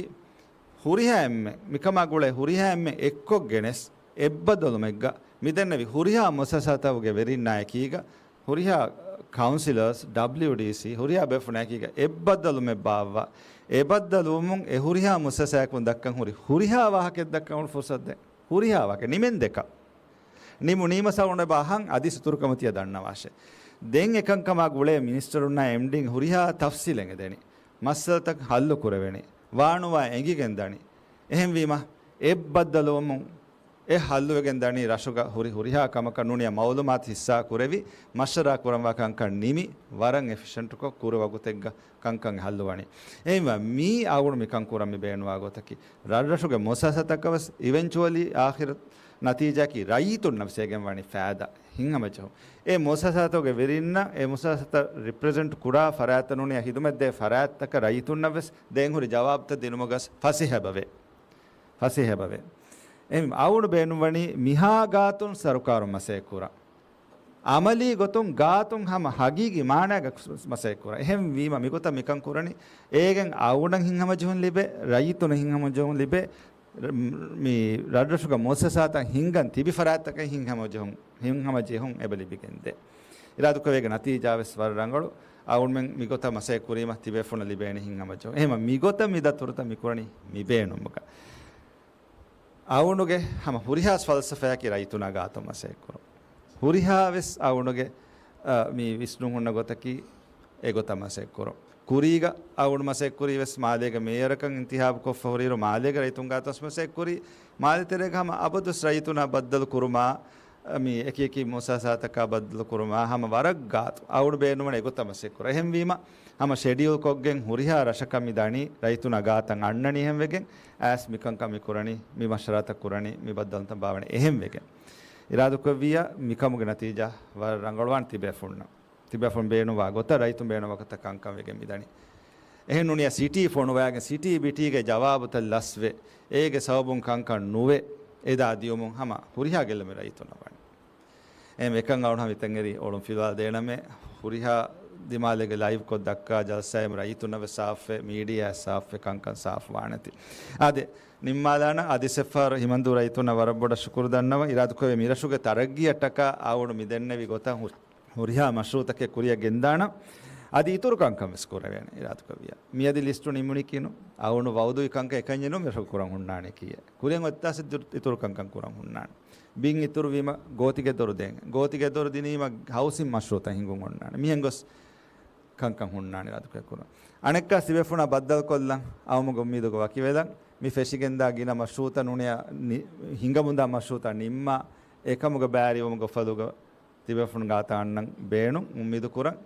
ހުރިހާ އެންމެ، މިކަމާ ގުޅޭ ހުރިހާ އެންމެ އެއްކޮށް ގެނެސް އެއްބަދަލުމެއްގަ މި ދެންނެވި ހުރިހާ މުއައްސަސާތަކުގެ ވެރިންނާއެކީގަ ހުރިހާ ކައުންސިލަރސް، ޑަބްލިޔުޑީސީ، ހުރިހާ ބޭފުޅާއެކީގަ އެއްބައްދަލުމެއް ބާއްވާ، އެބައްދަލުވުމުން އެ ހުރިހާ މުއައްސަސާއަކުން ދައްކަން ހުރި ހުރިހާ ވާހަކައެއް ދައްކަން ހުރި ފުރުސަތު ދޭން. ހުރިހާ ވާހަކަ ނިމެން ދެކަ. ނިމުނީމަ ސައުންޑް އެބަ އަހަން އަދި ސިތުރުކަމަށް ތިޔަ ދަންނަވާށޭ. ދެން އެކަންކަމާ ގުޅޭ މިނިސްޓަރުންނާ އެމްޑީން ހުރިހާ ތަފްސީލެއް އެދެނީ. މައްސަލަތައް ހައްލު ކުރެވެނީ. ވާނުވާ އެނގިގެން ދަނީ. އެހެންވީމަ، އެއްބައްދަލުވުމުން އެ ހައްލުވެގެން ދަނީ ރަށުގަ ހުރި ހުރިހާ ކަމަކަށް ނޫނިޔާ މައުލޫމާތު ހިއްސާ ކުރެވި، މަޝްވަރާ ކުރަންވާ ކަންކަން ނިމި، ވަރަށް އެފިޝަންޓްކޮށް ކުރެވޭ ގޮތެއްގަ ކަންކަން ހައްލުވަނީ. އެހެންވީމަ މީ އަޅުގަނޑު މިކަން ކުރަން މި ބޭނުންވާ ގޮތަކީ، ރަށްރަށުގެ މުއައްސަސާތަކަށް ވެސް އިވެންޗުއަލީ އާޚިރު ނަތީޖާއަކީ ރައްޔިތުންނަށް ވެސް އޭގެން ވަނީ ފައިދާ ހިތްހަމަޖެހުން. އެ މުއައްސަސާތަކުގެ ވެރިންނަށް އެ މުއައްސަސާތައް ރިޕްރެޒެންޓް ކުރާ ފަރާތްތައް ނޫނިޔާ ހިދުމަތްދޭ ފަރާތްތަކަށް ރައްޔިތުންނަށް ވެސް ދޭން ހުރި ޖަވާބުތައް ދިނުމުގަސް ފަސޭހަ އެބަވޭ. ފަސޭހަ އެބަވޭ. އެހެން އައުނު ބޭނުންވަނީ މިހާ ގާތުން ސަރުކާރުން މަސައްކަތް ކުރަން. އަމަލީ ގޮތުން ގާތުން ހަމަ ހަގީގީ މާނައިގަ މަސައްކަތް ކުރަން. އެހެން ވީމަ މިގޮތަށް މިކަން ކުރަނީ، އޭގެން އައުނަށް ހިތްހަމަޖެހުން ލިބޭ، ރައްޔިތުންނަށް ހިތްހަމަޖެހުން ލިބޭ، ރ-، މި ރަށްރަށުގެ މުއައްސަސާތައް ހިންގަން ތިބި ފަރާތްތަކަށް ހިތްހަމަޖެހުން، ހިތްހަމަޖެހުން އެބަ ލިބިގެން ދޭ. އިރާދަކުރެއްވި ނަތީޖާ ވެސް ވަރަށް ރަނގަޅު. އައުންމެން މިގޮތަށް މަސައްކަތް ކުރީމަ ތިބޭފުޅުންނަށް ލިބޭނެ ހިތްހަމަޖެހުން. އެހެންވީމަ މިގޮތަށް މި ދަތުރުތައް މި ކުރަނީ މި ބޭނުމުގަ. އައުނުގެ ހަމަ ހުރިހާ ފަލްސަފައަކީ ރައްޔިތުންނާ ގާތުން މަސައްކަތް ކުރުން. ހުރިހާ ވެސް އައުނުގެ، އަ، މި ވިސްނުން ހުންނަ ގޮތަކީ އެގޮތަށް މަސައްކަތް ކުރުން. ކުރީގަ އައުނު މަސައްކަތް ކުރީ ވެސް މާލޭގެ މޭޔަރަކަށް އިންތިހާބު ކޮށްފަ ހުރިއިރު މާލޭގެ ރައްޔިތުން ގާތުން މަސައްކަތް ކުރީ. މާލެ ތެރޭގަ ހަމަ އަބަދުވެސް ރައްޔިތުންނާ ބައްދަލު ކުރުމާ، މި އެކި އެކި މުއައްސަސާތަކާ ބައްދަލު ކުރުމާ ހަމަ ވަރަށް ގާތު އައުނު ބޭނުންވަނީ އެގޮތަށް މަސައްކަތް ކުރަން. އެހެންވީމަ ހަމަ ޝެޑިއުލް ކޮށްގެން ހުރިހާ ރަށަކަށް މި ދަނީ ރައްޔިތުންނާ ގާތަށް އަންނަނީ. އެހެންވެގެން އައިސް މިކަންކަން މި ކުރަނީ، މި މަޝްވަރާތައް ކުރަނީ، މި ބައްދަލުތައް ބާވަނީ. އެހެންވެގެން އިރާދަކުރެއްވިއްޔާ މިކަމުގެ ނަތީޖާ ވަރަށް ރަނގަޅުވާނެ ތިބޭފުޅުންނަށް. ތިބޭފުޅުން ބޭނުންވާ ގޮތަށް ރައްޔިތުން ބޭނުންވާ ގޮތަށް ކަންކަން ވެގެން މިދަނީ. އެހެން ނޫނީ ސިޓީ ފޮނުވާގެން ސިޓީ ބިޓީގެ ޖަވާބުތައް ލަސްވެ، އޭގެ ސަބަބުން ކަންކަން ނުވެ، އެދާ ދިޔުމުން ހަމަ ހުރިހާ ގެއްލުމެއް ރައްޔިތުންނަށް ވަނީ. އެހެން އެކަން އައުނު ހަމަ މިތަންއެރި އޮޅުން ފިލާ ދޭނަމޭ، ހުރިހާ ދިމާލެއްގެ ލައިވް ކޮށް ދައްކާ ޖަލްސާއެއް ރައްޔިތުންނަށް ވެސް ސާފުވެ، މީޑިއާ ސާފުވެ ކަންކަން ސާފު ވާނެތީ. އާދެ، ނިންމާލާނަ އަދި ސެފާރު ހިމަންދޫ ރައްޔިތުންނަށް ވަރަށް ބޮޑަށް ޝުކުރު ދަންނަވަން. އިރާދަކުރެއްވި މިރަށުގެ ތަރައްގީއަށްޓަކާ އައުނު މި ދެންނެވި ގޮތަށް ހު-، ހުރިހާ މަޝްރޫއުތަކެއް ކުރިއަށް ގެންދާނަން. އަދި އިތުރު ކަންކަން ވެސް ކުރެވޭނެ އިރާދަކުރެއްވިއްޔާ. މިއަދި ލިސްޓު ނިމުނީކީނު، އައުނު ވައުދުވި ކަންކަން އެކަންޏެއް ނޫން މިރަށު ކުރަން ހުންނާނީކީއެއް. ކުރިއަށް އޮތްތާސް އިތުރު، އިތުރު ކަންކަން ކުރަން ހުންނާނެ. ބިން އިތުރުވީމަ ގޯތިގެ ދޮރު ދޭން. ގޯތިގެ ދޮރު ދިނީމަ ހައުސިން މަޝްރޫއުތައް ހިނގުން އޮންނާނެ. މިހެން ގޮސް ކަންކަން ހުންނާނެ އިރާދަކުރެއްވިއްޔާ. އަނެއްކާ ތިބޭފުޅުންނާ ބައްދަލުކޮށްލަން އައުމުގެ އުއްމީދުގަ ވަކިވެލަން. މި ފެށިގެންދާ ގިނަ މަޝްރޫއުތައް ނޫނިއްޔާ ނި-، ހިނގަމުންދާ މަޝްރޫއުތައް ނިންމާ، އެކަމުގެ ބައިވެރިވުމުގެ އުފަލުގަ ތިބޭފުޅުން ގާތަށް އަންނަން ބޭނުން އުއްމީދު ކުރަން.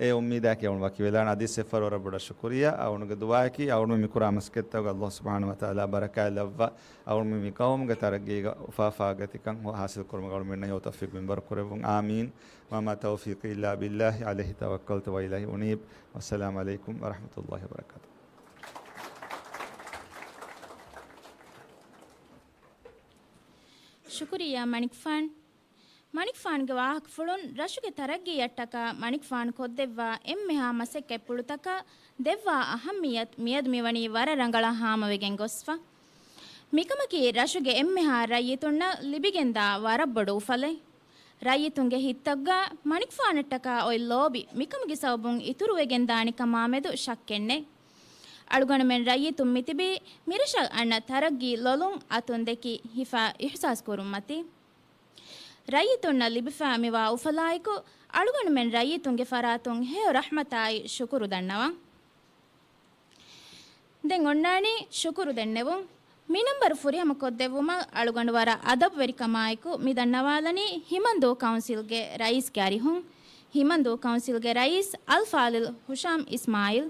އެ އުއްމީދާއެކީ އައުނު ވަކިވެލާނެ. އަދި ސެފާރު ވަރަށް ބޮޑަށް ޝުކުރިއްޔާ. އައުނުގެ ދުޢާއަކީ އައުނު މި ކުރާ މަސައްކަތްތަކުގަ ﷲ ސުބްޙާނަހޫ ވަތަޢާލާ ބަރަކާތް ލައްވާ، އައުނު މި ޤައުމުގެ ތަރައްގީގަ އުފާ ފާގަތިކަން ހާސިލް ކުރުމަށް އަޅުމެންނަށް ތައުފީޤު މިންވަރު ކުރެއްވުން. އާމީން. وما توفيقي إلا بالله عليه توكلت وإليه أنيب. والسلام عليكم ورحمة الله وبركاته. ޝުކުރިއްޔާ މަނިކުފާނު. މަނިކުފާނުގެ ވާހަކަފުޅުން ރަށުގެ ތަރައްގީއަށްޓަކާ މަނިކުފާނު ކޮށްދެއްވާ އެންމެހާ މަސައްކަތްޕުޅުތަކަށް ދެއްވާ އަހައްމިއްޔަތު މިއަދު މިވަނީ ވަރަށް ރަނގަޅަށް ހާމަވެގެން ގޮސްފަ. މިކަމަކީ ރަށުގެ އެންމެހާ ރައްޔިތުންނަށް ލިބިގެންދާ ވަރަށް ބޮޑު އުފަލެއް. ރައްޔިތުންގެ ހިތްތަކުގަ މަނިކުފާނަށްޓަކާ އޮތް ލޯބި މިކަމުގެ ސަބަބުން އިތުރުވެގެންދާނެ ކަމާމެދު ޝައްކެއްނެތް. އަޅުގަނޑުމެން ރައްޔިތުން މިތިބީ މިރަށަށް އަންނަ ތަރައްގީ ލޮލުން އަތުން ދެކި ހިފާ އިޙްސާސް ކުރުންމަތީ. ރައްޔިތުންނަށް ލިބިފާ މިވާ އުފަލާއެކު، އަޅުގަނޑުމެން ރައްޔިތުންގެ ފަރާތުން ހެޔޮ ރަޙްމަތާއި ޝުކުރު ދަންނަވަން. ދެން އޮންނާނީ ޝުކުރު ދެންނެވުން. މި ނަންބަރު ފުރިހަމަ ކޮށްދެއްވުމަށް އަޅުގަނޑު ވަރަށް އަދަބުވެރިކަމާއެކު މި ދަންނަވާލަނީ ހިމަންދޫ ކައުންސިލްގެ ރައީސްގެ އަރިހުން. ހިމަންދޫ ކައުންސިލްގެ ރައީސް އަލްފާޟިލް ހުޝާމް އިސްމާއިލް.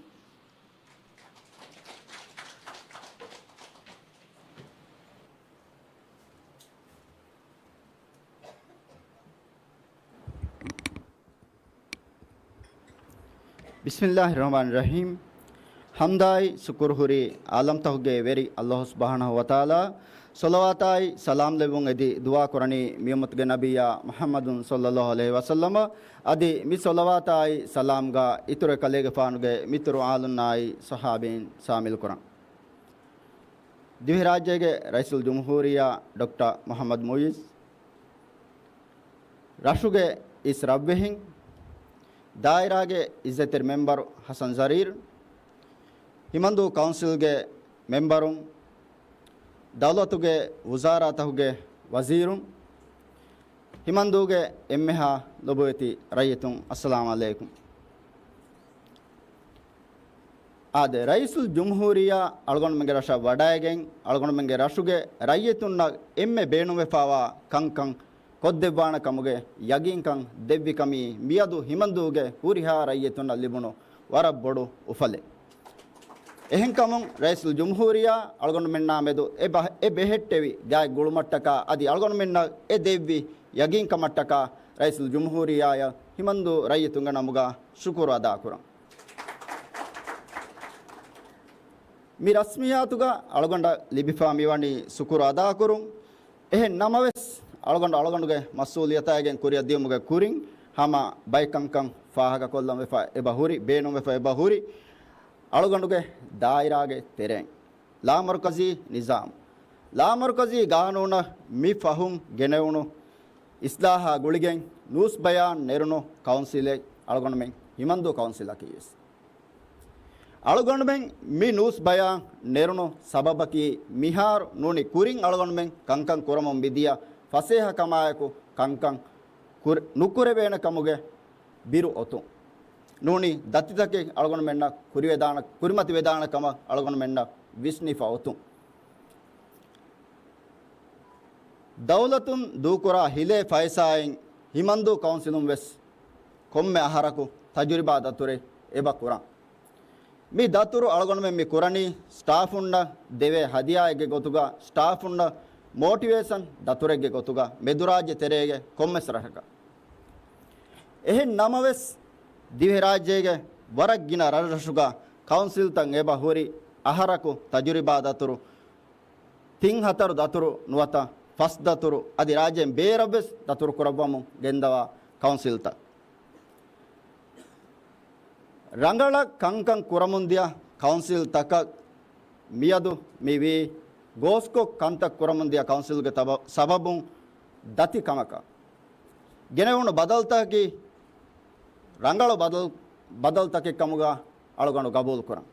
ބިސްމިއްލާހި ރަޙްމާނި ރަޙީމް. ޙަމްދާއި ޝުކުރު ހުރީ ޢާލަމްތަކުގެ ވެރި ﷲ ސުބްޙާނަހޫ ވަތަޢާލާ. ޞަލަވާތާއި ސަލާމް ލެއްވުން އެދި ދުޢާ ކުރަނީ މިއުއްމަތުގެ ނަބިއްޔާ މުޙައްމަދު ޞައްލައްލާހު ޢަލައިހި ވަސައްލަމަ. އަދި މި ޞަލަވާތާއި ސަލާމްގަ އިތުރު ކަލޭގެފާނުގެ މިތުރު އާލުންނާއި ޞަޙާބީން ޝާމިލު ކުރަން. ދިވެހިރާއްޖޭގެ ރައީސުލްޖުމްހޫރިއްޔާ ޑޮކްޓަރ މުޙައްމަދު މުޢިއްޒު، ރަށުގެ އިސް ރަށްވެހިން، ދާއިރާގެ އިއްޒަތްތެރި މެންބަރު ޙަސަން ޒަރީރު، ހިމަންދޫ ކައުންސިލްގެ މެންބަރުން، ދައުލަތުގެ ވުޒާރާތަކުގެ ވަޒީރުން، ހިމަންދޫގެ އެންމެހާ ލޮބުވެތި ރައްޔިތުން، އައްސަލާމު ޢަލައިކުމް. އާދެ، ރައީސުލްޖުމްހޫރިއްޔާ އަޅުގަނޑުމެންގެ ރަށަށް ވަޑައިގެން، އަޅުގަނޑުމެންގެ ރަށުގެ ރައްޔިތުންނަށް އެންމެ ބޭނުންވެފާވާ ކަންކަން ކޮށްދެއްވާނެ ކަމުގެ ޔަގީންކަން ދެއްވި ކަމީ މިއަދު ހިމަންދޫގެ ހުރިހާ ރައްޔިތުންނަށް ލިބުނު ވަރަށް ބޮޑު އުފަލެއް. އެހެންކަމުން ރައީސުލްޖުމްހޫރިއްޔާ އަޅުގަނޑުމެންނާ މެދު އެ ބަ-، އެ ބެހެއްޓެވި ގާތް ގުޅުމަށްޓަކާ އަދި އަޅުގަނޑުމެންނަށް އެ ދެއްވި ޔަގީންކަމަށްޓަކާ ރައީސުލްޖުމްހޫރިއްޔާއަށް ހިމަންދޫ ރައްޔިތުންގެ ނަމުގަ ޝުކުރު އަދާކުރަން. މި ރަސްމިއްޔާތުގަ އަޅުގަނޑަށް ލިބިފާ މިވަނީ ޝުކުރު އަދާކުރުން. އެހެން ނަމަވެސް، އަޅުގަނޑު އަޅުގަނޑުގެ މަސްއޫލިއްޔަތާއިގެން ކުރިއަށް ދިޔުމުގެ ކުރިން ހަމަ ބައެއް ކަންކަން ފާހަގަކޮށްލަން ވެފަ އެބަ ހުރި، ބޭނުންވެފަ އެބަ ހުރި އަޅުގަނޑުގެ ދާއިރާގެ ތެރެއިން. ލާމަރުކަޒީ ނިޒާމް، ލާމަރުކަޒީ ގާނޫނަށް މި ފަހުން ގެނެވުނު އިސްލާހާ ގުޅިގެން ނޫސް ބަޔާން ނެރުނު ކައުންސިލެއް އަޅުގަނޑުމެން ހިމަންދޫ ކައުންސިލަކީވެސް. އަޅުގަނޑުމެން މި ނޫސް ބަޔާން ނެރުނު ސަބަބަކީ، މިހާރު ނޫނީ ކުރިން އަޅުގަނޑުމެން ކަންކަން ކުރަމުން މިދިޔަ ފަސޭހަކަމާއެކު ކަންކަން ކުރ-، ނުކުރެވޭނެ ކަމުގެ ބިރު އޮތުން. ނޫނީ ދަތިތަކެއް އަޅުގަނޑުމެންނަށް ކުރިވެދާނެ، ކުރިމަތިވެދާނެ ކަމަށް އަޅުގަނޑުމެންނަށް ވިސްނިފަ އޮތުން. ދައުލަތުން ދޫކުރާ ހިލޭ ފައިސާއިން ހިމަންދޫ ކައުންސިލުން ވެސް ކޮންމެ އަހަރަކު ތަޖުރިބާ ދަތުރެއް އެބަ ކުރަން. މި ދަތުރު އަޅުގަނޑުމެން މި ކުރަނީ ސްޓާފުންނަށް ދެވޭ ހަދިޔާއެއްގެ ގޮތުގަ، ސްޓާފުންނަށް މޯޓިވޭޝަން ދަތުރެއްގެ ގޮތުގަ މެދުރާއްޖެ ތެރޭގެ ކޮންމެސް ރަށަކަށް. އެހެން ނަމަވެސް، ދިވެހިރާއްޖޭގެ ވަރަށް ގިނަ ރަށްރަށުގަ ކައުންސިލްތައް އެބަ ހުރި އަހަރަކު ތަޖުރިބާ ދަތުރު ތިން ހަތަރު ދަތުރު ނުވަތަ ފަސް ދަތުރު އަދި ރާއްޖޭން ބޭރަށްވެސް ދަތުރު ކުރައްވަމުން ގެންދަވާ ކައުންސިލްތައް. ރަނގަޅަށް ކަންކަން ކުރަމުންދިޔަ ކައުންސިލްތަކަށް މިއަދު މިވީ ގޯސްކޮށް ކަންތައް ކުރަމުންދިޔަ ކައުންސިލްގެ ތަބަ-، ސަބަބުން ދަތި ކަމަކަށް ގެނެވުނު ބަދަލުތަކަކީ ރަނގަޅު ބަދަލު، ބަދަލުތަކެއް ކަމުގަ އަޅުގަނޑު ގަބޫލު ކުރަން.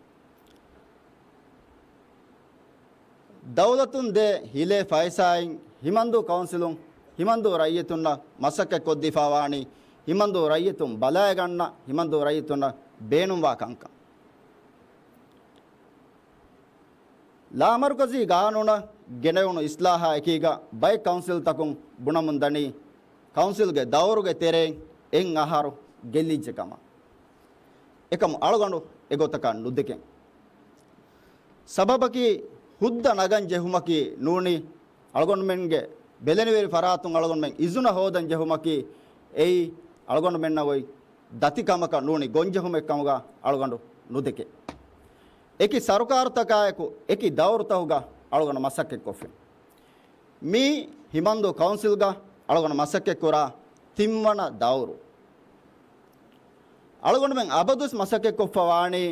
ދައުލަތުން ދޭ ހިލޭ ފައިސާއިން ހިމަންދޫ ކައުންސިލުން ހިމަންދޫ ރައްޔިތުންނަށް މަސައްކަތް ކޮށްދީފާވާނީ ހިމަންދޫ ރައްޔިތުން ބަލައިގަންނަ، ހިމަންދޫ ރައްޔިތުންނަށް ބޭނުންވާ ކަންކަން. ލާމަރުކަޒީ ގާނޫނަށް ގެނެވުނު އިސްލާހާ އެކީގަ ބައެއް ކައުންސިލްތަކުން ބުނަމުން ދަނީ، ކައުންސިލްގެ ދައުރުގެ ތެރެއިން އެއް އަހަރު ގެއްލިއްޖެ ކަމަށް. އެކަމު އަޅުގަނޑު އެގޮތަކަށް ނުދެކެން. ސަބަބަކީ ހުއްދަ ނަގަން ޖެހުމަކީ ނޫނީ އަޅުގަނޑުމެންގެ ބެލެނިވެރި ފަރާތުން އަޅުގަނޑުމެން އިޒުނަ ހޯދަން ޖެހުމަކީ އެއީ އަޅުގަނޑުމެންނަށް އޮތް ދަތިކަމަކަށް ނޫނީ ގޮންޖެހުމެއް ކަމުގަ އަޅުގަނޑު ނުދެކެ. އެކި ސަރުކާރުތަކާއެކު އެކި ދައުރުތަކުގަ އަޅުގަނޑު މަސައްކަތްކޮށްފިން. މީ ހިމަންދޫ ކައުންސިލްގަ އަޅުގަނޑު މަސައްކަތްކުރާ ތިންވަނަ ދައުރު. އަޅުގަނޑުމެން އަބަދުވެސް މަސައްކަތްކޮށްފަ ވާނީ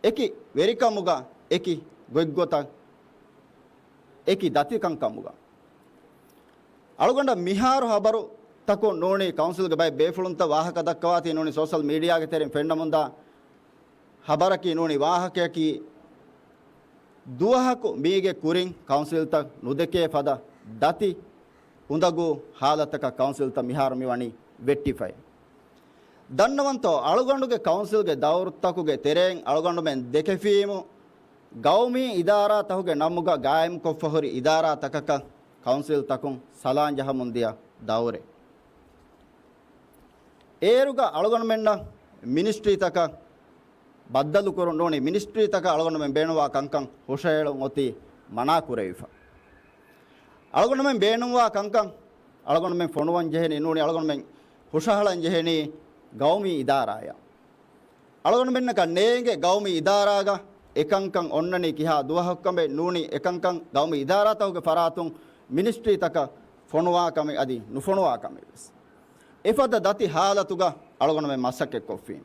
އެކި ވެރިކަމުގަ، އެކި ގޮތްގޮތަށް، އެކި ދަތިކަންކަމުގަ. އަޅުގަނޑަށް މިހާރު ހަބަރުތަކުން ނޫނީ ކައުންސިލްގެ ބައެއް ބޭފުޅުންތައް ވާހަކަ ދައްކަވާތީ ނޫނީ ސޯޝަލް މީޑިއާގެ ތެރެއިން ފެންނަމުންދާ ހަބަރަކީ ނޫނީ ވާހަކަޔަކީ ދުވަހަކު މީގެ ކުރިން ކައުންސިލްތައް ނުދެކޭ ފަދަ ދަތި އުނދަގޫ ހާލަތަކަށް ކައުންސިލްތައް މިހާރު މިވަނީ ވެއްޓިފައި. ދަންނަވަންތޯ، އަޅުގަނޑުގެ ކައުންސިލްގެ ދައުރުތަކުގެ ތެރެއިން އަޅުގަނޑުމެން ދެކެފީމު، ގައުމީ އިދާރާތަކުގެ ނަމުގަ ގާއިމްކޮށްފަ ހުރި އިދާރާތަކަކަށް ކައުންސިލްތަކުން ސަލާން ޖަހަމުން ދިޔަ ދައުރެއް. އޭރުގަ އަޅުގަނޑުމެންނަށް މިނިސްޓްރީތަކަށް ބައްދަލުކުރުން ނޫނީ، މިނިސްޓްރީތަކަށް އަޅުގަނޑުމެން ބޭނުންވާ ކަންކަން ހުށަހެޅުން އޮތީ މަނާ ކުރެވިފަ. އަޅުގަނޑުމެން ބޭނުންވާ ކަންކަން އަޅުގަނޑުމެން ފޮނުވަން ޖެހެނީ ނޫނީ، އަޅުގަނޑުމެން ހުށަހަޅަން ޖެހެނީ ގައުމީ އިދާރާއަށް. އަޅުގަނޑުމެންނަކަށް ނޭނގެ ގައުމީ އިދާރާގަ އެކަންކަން އޮންނަނީ ކިހާ ދުވަހަކު ކަމެއް ނޫނީ، އެކަންކަން ގައުމީ އިދާރާތަކުގެ ފަރާތުން މިނިސްޓްރީތަކަށް ފޮނުވާ ކަމެއް އަދި ނުފޮނުވާ ކަމެއް ވެސް. އެފަދަ ދަތި ހާލަތުގަ އަޅުގަނޑުމެން މަސައްކަތްކޮށްފީ.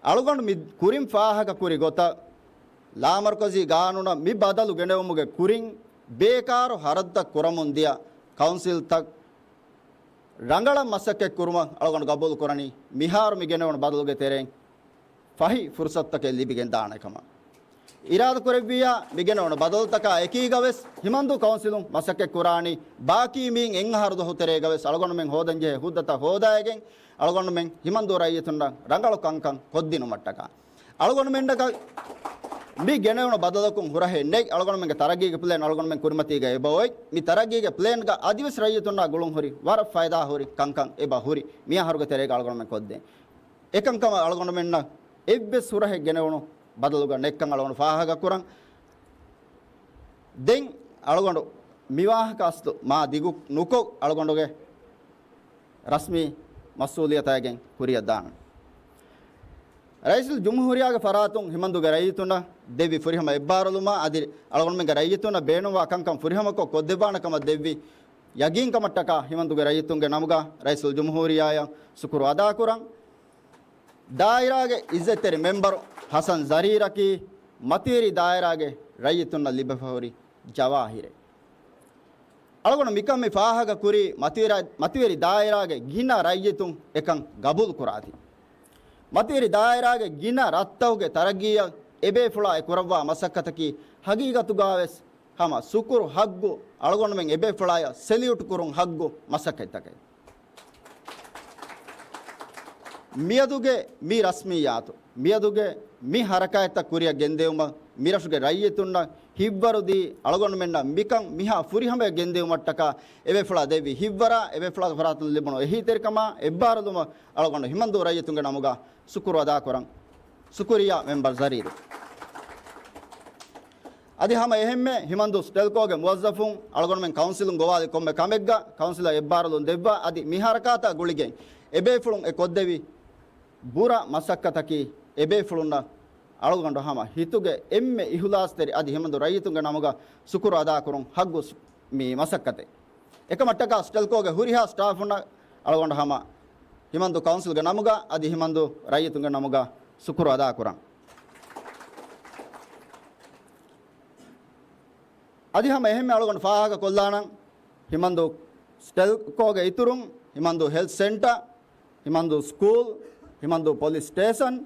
އަޅުގަނޑު މި ކުރިން ފާހަގަކުރި ގޮތަށް، ލާމަރުކަޒީ ގާނޫނަށް މި ބަދަލު ގެނެވުމުގެ ކުރިން ބޭކާރު ހަރަދުތައް ކުރަމުން ދިޔަ ކައުންސިލްތައް ރަނގަޅަށް މަސައްކަތް ކުރުމަށް އަޅުގަނޑު ގަބޫލު ކުރަނީ، މިހާރު މި ގެނެވުނު ބަދަލުގެ ތެރެއިން ފަހި ފުރުސަތުތަކެއް ލިބިގެން ދާނެ ކަމަށް. އިރާދަ ކުރެއްވިއްޔާ، މި ގެނެވުނު ބަދަލުތަކާ އެކީގަ ވެސް ހިމަންދޫ ކައުންސިލުން މަސައްކަތް ކުރާނީ، ބާކީ މިއިން އެއް އަހަރު ދުވަހު ތެރޭގަ ވެސް އަޅުގަނޑުމެން ހޯދަން ޖެހޭ ހުއްދަތައް ހޯދައިގެން، އަޅުގަނޑުމެން ހިމަންދޫ ރައްޔިތުންނަށް ރަނގަޅު ކަންކަން ކޮށްދިނުމަށްޓަކާ. އަޅުގަނޑުމެންނަކަށް މި ގެނެވުނު ބަދަލަކުން ހުރަހެއް ނެތް. އަޅުގަނޑުމެންގެ ތަރައްގީގެ ޕްލޭން އަޅުގަނޑުމެން ކުރިމަތީގަ އެބަ އޮތް. މި ތަރައްގީގެ ޕްލޭންގަ އަދިވެސް ރައްޔިތުންނާ ގުޅުން ހުރި ވަރަށް ފައިދާ ހުރި ކަންކަން އެބަ ހުރި. މި އަހަރުގެ ތެރޭގަ އަޅުގަނޑުމެން ކޮށްދޭން. އެކަންކަމަށް އަޅުގަނޑުމެންނަށް އެއްވެސް ހުރަހެއް ގެނެވުނު ބަދަލުގަ ނެތްކަން އަޅުގަނޑު ފާހަގަ ކުރަން. ދެން އަޅުގަނޑު މި ވާހަކަ އަސްލު މާ ދިގު ނުކޮށް، އަޅުގަނޑުގެ ރަސްމީ މަސްއޫލިއްޔަތާގެން ކުރިއަށް ދާނަން. ރައީސުލްޖުމްހޫރިއްޔާގެ ފަރާތުން ހިމަންދުގެ ރައްޔިތުންނަށް ދެއްވި ފުރިހަމަ އެއްބާރުލުމާ އަދި އަޅުގަނޑުމެންގެ ރައްޔިތުންނަށް ބޭނުންވާ ކަންކަން ފުރިހަމަކޮށް ކޮށްދެއްވާނެ ކަމަށް ދެއްވި ޔަގީންކަމަށްޓަކާ ހިމަންދުގެ ރައްޔިތުންގެ ނަމުގަ ރައީސުލްޖުމްހޫރިއްޔާއަށް ޝުކުރު އަދާކުރަން. ދާއިރާގެ އިއްޒަތްތެރި މެމްބަރު ހަސަން ޒަރީރަކީ މަތިވެރި ދާއިރާގެ ރައްޔިތުންނަށް ލިބިފަހުރި ޖަވާހިރެއް. އަޅުގަނޑު މިކަން މި ފާހަގަ ކުރީ މަތިވެރި-، މަތިވެރި ދާއިރާގެ ގިނަ ރައްޔިތުން އެކަން ގަބޫލު ކުރާތީ. މަތިވެރި ދާއިރާގެ ގިނަ ރަށްތަކުގެ ތަރައްގީއަށް އެބޭފުޅާ އެ ކުރައްވާ މަސައްކަތަކީ ހަގީގަތުގަވެސް ހަމަ ޝުކުރު ހައްގު އަޅުގަނޑުމެން އެބޭފުޅާޔަށް ސެލިއުޓް ކުރުން ހައްގު މަސައްކަތްތަކެއް. މިއަދުގެ މި ރަސްމިއްޔާތު، މިއަދުގެ މި ހަރަކާތްތައް ކުރިއަށް ގެންދެވުމަށް މިރަށުގެ ރައްޔިތުންނަށް ހިތްވަރުދީ އަޅުގަނޑުމެންނަށް މިކަން މިހާ ފުރިހަމަޔަށް ގެންދެވުމަށްޓަކާ އެބޭފުޅާ ދެއްވި ހިތްވަރާ، އެބޭފުޅާގެ ފަރާތުން ލިބުނު އެހީތެރިކަމާ އެއްބާރުލުމަށް އަޅުގަނޑު ހިމަންދޫ ރައްޔިތުންގެ ނަމުގަ ޝުކުރު އަދާކުރަން. ޝުކުރިއްޔާ މެމްބަރު ޒަރީރު. އަދި ހަމަ އެހެންމެ ހިމަންދޫ ސްޓެލްކޯގެ މުވައްޒަފުން އަޅުގަނޑުމެން ކައުންސިލުން ގޮވާލި ކޮންމެ ކަމެއްގަ ކައުންސިލަށް އެއްބާރުލުން ދެއްވާ އަދި މި ހަރަކާތާ ގުޅިގެން އެބޭފުޅުން އެ ކޮށްދެވި ބުރަ މަސައްކަތަކީ އެބޭފުޅުންނަށް އަޅުގަނޑު ހަމަ ހިތުގެ އެންމެ އިހުލާސްތެރި އަދި ހިމަންދޫ ރައްޔިތުންގެ ނަމުގަ ޝުކުރު އަދާކުރުން ހައްގު ސް-، މި މަސައްކަތެއް. އެކަމަށްޓަކާ ސްޓެލްކޯގެ ހުރިހާ ސްޓާފުންނަށް އަޅުގަނޑު ހަމަ ހިމަންދޫ ކައުންސިލްގެ ނަމުގަ އަދި ހިމަންދޫ ރައްޔިތުންގެ ނަމުގަ ޝުކުރު އަދާކުރަން. އަދި ހަމަ އެހެންމެ އަޅުގަނޑު ފާހަގަ ކޮށްލާނަން، ހިމަންދޫ ސްޓެލްކޯގެ އިތުރުން، ހިމަންދޫ ހެލްތް ސެންޓަރ، ހިމަންދޫ ސްކޫލް، ހިމަންދޫ ޕޮލިސް ސްޓޭޝަން،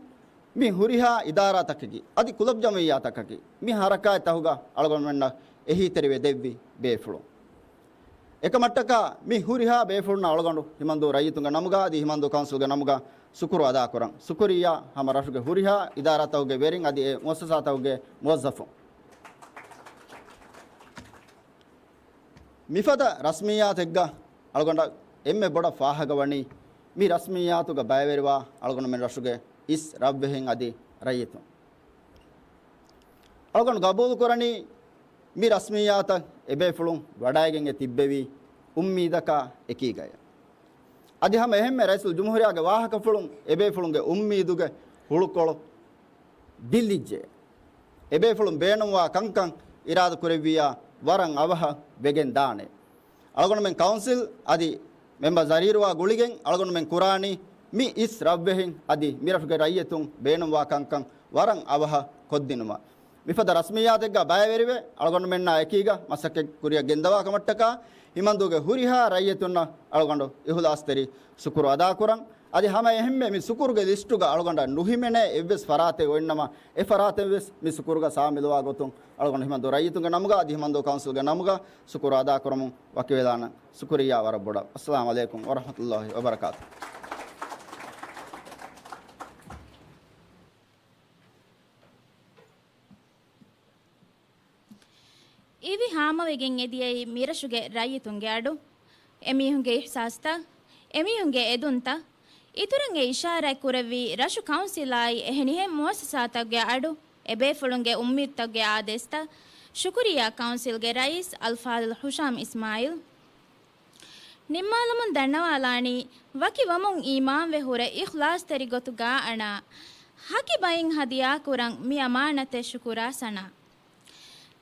މި ހުރިހާ އިދާރާތަކަކީ، އަދި ކުލަބް ޖަމިއްޔާތަކަކީ، މި ހަރަކާތްތަކުގަ އަޅުގަނޑުމެންނަށް އެހީތެރިވެ ދެއްވި ބޭފުޅުން. އެކަމަށްޓަކާ މި ހުރިހާ ބޭފުޅުންނަށް އަޅުގަނޑު ހިމަންދޫ ރައްޔިތުންގެ ނަމުގަ އަދި ހިމަންދޫ ކައުންސިލްގެ ނަމުގަ ޝުކުރު އަދާކުރަން. ޝުކުރިއްޔާ ހަމަ ރަށުގެ ހުރިހާ އިދާރާތަކުގެ ވެރިން އަދި އެ މުއައްސަސާތަކުގެ މުވައްޒަފުން. މިފަދަ ރަސްމިއްޔާތެއްގަ އަޅުގަނޑަށް އެންމެ ބޮޑަށް ފާހަގަވަނީ، މި ރަސްމިއްޔާތުގަ ބައިވެރިވާ އަޅުގަނޑުމެން ރަށުގެ އިސް ރަށްވެހިން އަދި ރައްޔިތުން. އަޅުގަނޑު ގަބޫލުކުރަނީ، މި ރަސްމިއްޔާތަށް އެބޭފުޅުން ވަޑައިގެން އެ ތިއްބެވީ އުއްމީދަކާ އެކީގަޔަށް. އަދި ހަމަ އެހެންމެ ރައީސުލްޖުމްހޫރިއްޔާގެ ވާހަކަފުޅުން އެބޭފުޅުންގެ އުއްމީދުގެ ހުޅުކޮޅު ދިއްލިއްޖެ. އެބޭފުޅުން ބޭނުންވާ ކަންކަން އިރާދަކުރެއްވިއްޔާ ވަރަށް އަވަހަށް ވެގެން ދާނެ. އަޅުގަނޑުމެން ކައުންސިލް އަދި މެމްބަރު ޒަރީރުވާ ގުޅިގެން އަޅުގަނޑުމެން ކުރާނީ މި އިސް ރަށްވެހިން އަދި މިރަށުގެ ރައްޔިތުން ބޭނުންވާ ކަންކަން ވަރަށް އަވަހަށް ކޮށްދިނުމަށް. މިފަދަ ރަސްމިއްޔާތެއްގަ ބައިވެރިވެ، އަޅުގަނޑުމެންނާ އެކީގަ މަސައްކަތް ކުރިއަށް ގެންދަވާ ކަމަށްޓަކާ، ހިމަންދޫގެ ހުރިހާ ރައްޔިތުންނަށް އަޅުގަނޑު އިހުލާސްތެރި ޝުކުރު އަދާކުރަން. އަދި ހަމަ އެހެންމެ މި ޝުކުރުގެ ލިސްޓުގަ އަޅުގަނޑަށް ނުހިމެނޭ އެއްވެސް ފަރާތެއް އޮތްނަމަ، އެ ފަރާތެއްވެސް މި ޝުކުރުގަ ޝާމިލުވާ ގޮތުން އަޅުގަނޑު ހިމަންދޫ ރައްޔިތުންގެ ނަމުގަ އަދި ހިމަންދޫ ކައުންސިލްގެ ނަމުގަ ޝުކުރު އަދާކުރަމުން ވަކިވެލާނަން. ޝުކުރިއްޔާ ވަރަށް ބޮޑަށް. އައްސަލާމު ޢަލައިކުމް ވަރަޙްމަތުﷲި ވަބަރަކާތުހު. އިވި ހާމަވެގެން އެދިޔައީ މިރަށުގެ ރައްޔިތުންގެ އަޑު، އެމީހުންގެ އިޙްސާސްތައް، އެމީހުންގެ އެދުންތައް، އިތުރަށް އެ އިޝާރާތް ކުރެއްވީ ރަށު ކައުންސިލާއި އެހެނިހެން މުއައްސަސާތަކުގެ އަޑު، އެބޭފުޅުންގެ އުއްމީދުތަކުގެ އާދޭސްތައް. ޝުކުރިއްޔާ ކައުންސިލްގެ ރައީސް އަލްފާޟިލް ހުޝާމް އިސްމާޢީލް. ނިންމާލަމުން ދަންނަވާލާނީ، ވަކި ވަމުން އީމާންވެ ހުރެ އިޚްލާޞްތެރި ގޮތުގާ އަނާ، ހަކި ބައިން ހަދިޔާކުރަން މި އަމާނަތެއް ޝުކުރާ ސަނާ.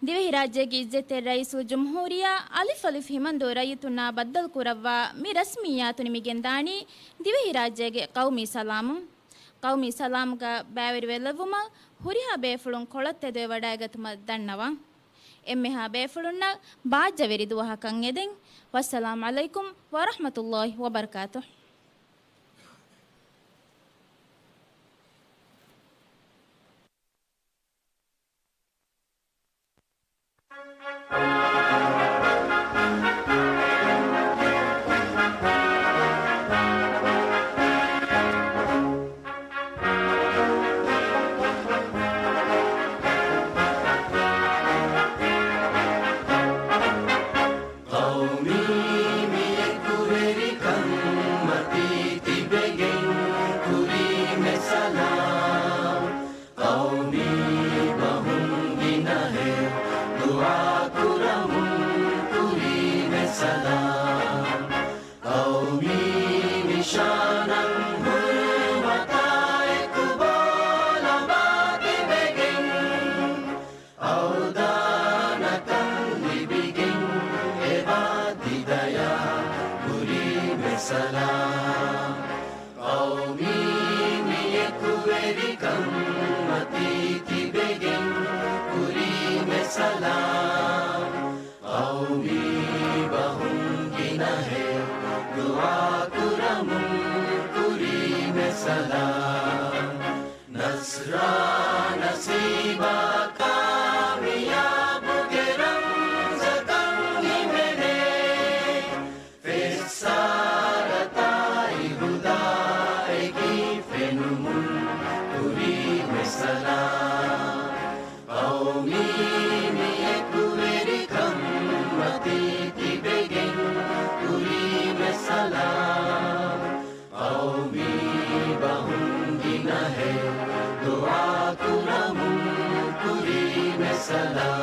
ދިވެހިރާއްޖޭގެ އިއްޒަތްތެރި ރައީސުލްޖުމްހޫރިއްޔާ އަލިފް އަލިފް ހިމަންދޫ ރައްޔިތުންނާ ބައްދަލުކުރައްވާ މި ރަސްމިއްޔާތު ނިމިގެންދާނީ ދިވެހިރާއްޖޭގެ ޤައުމީ ސަލާމުން. ޤައުމީ ސަލާމުގަ ބައިވެރިވެލެއްވުމަށް ހުރިހާ ބޭފުޅުން ކޮޅަށް ތެދުވެވަޑައިގަތުމަށް ދަންނަވަން. އެންމެހާ ބޭފުޅުންނަށް ބާއްޖަވެރި ދުވަހަކަށް އެދެން. ވައްސަލާމް ޢަލައިކުމް ވަރަޙްމަތުﷲި ވަބަރަކާތުހު. ޤައުމީ މިލަކުވެރިކަން ކަންމަތީ ތިބެގެން ކުރީމެ ސަލާމް. ޤައުމީ ބަހުން ގިނަހެޔޮ ދުޢާ ކުރަމުން ކުރީމެ ސަލާމް. ނަޞްރާ ނަސީބާ ކާމިޔާބުގެ ރަމްޒަކަށް ހިމެނޭ. ފެއްސާރަތާއި ހުދާއެކީ ފެނުމުން ކުރީމެ ސަލާމް. ޤައުމީ މި އެކުވެރިކަންމަތީ ތިބެގެން ކުރީމެ ސަލާމް. ޤައުމީ ބަހުން ގިނަހެޔޮ ދުޢާ ކުރަމުން ކުރީމެ ސަލާމް.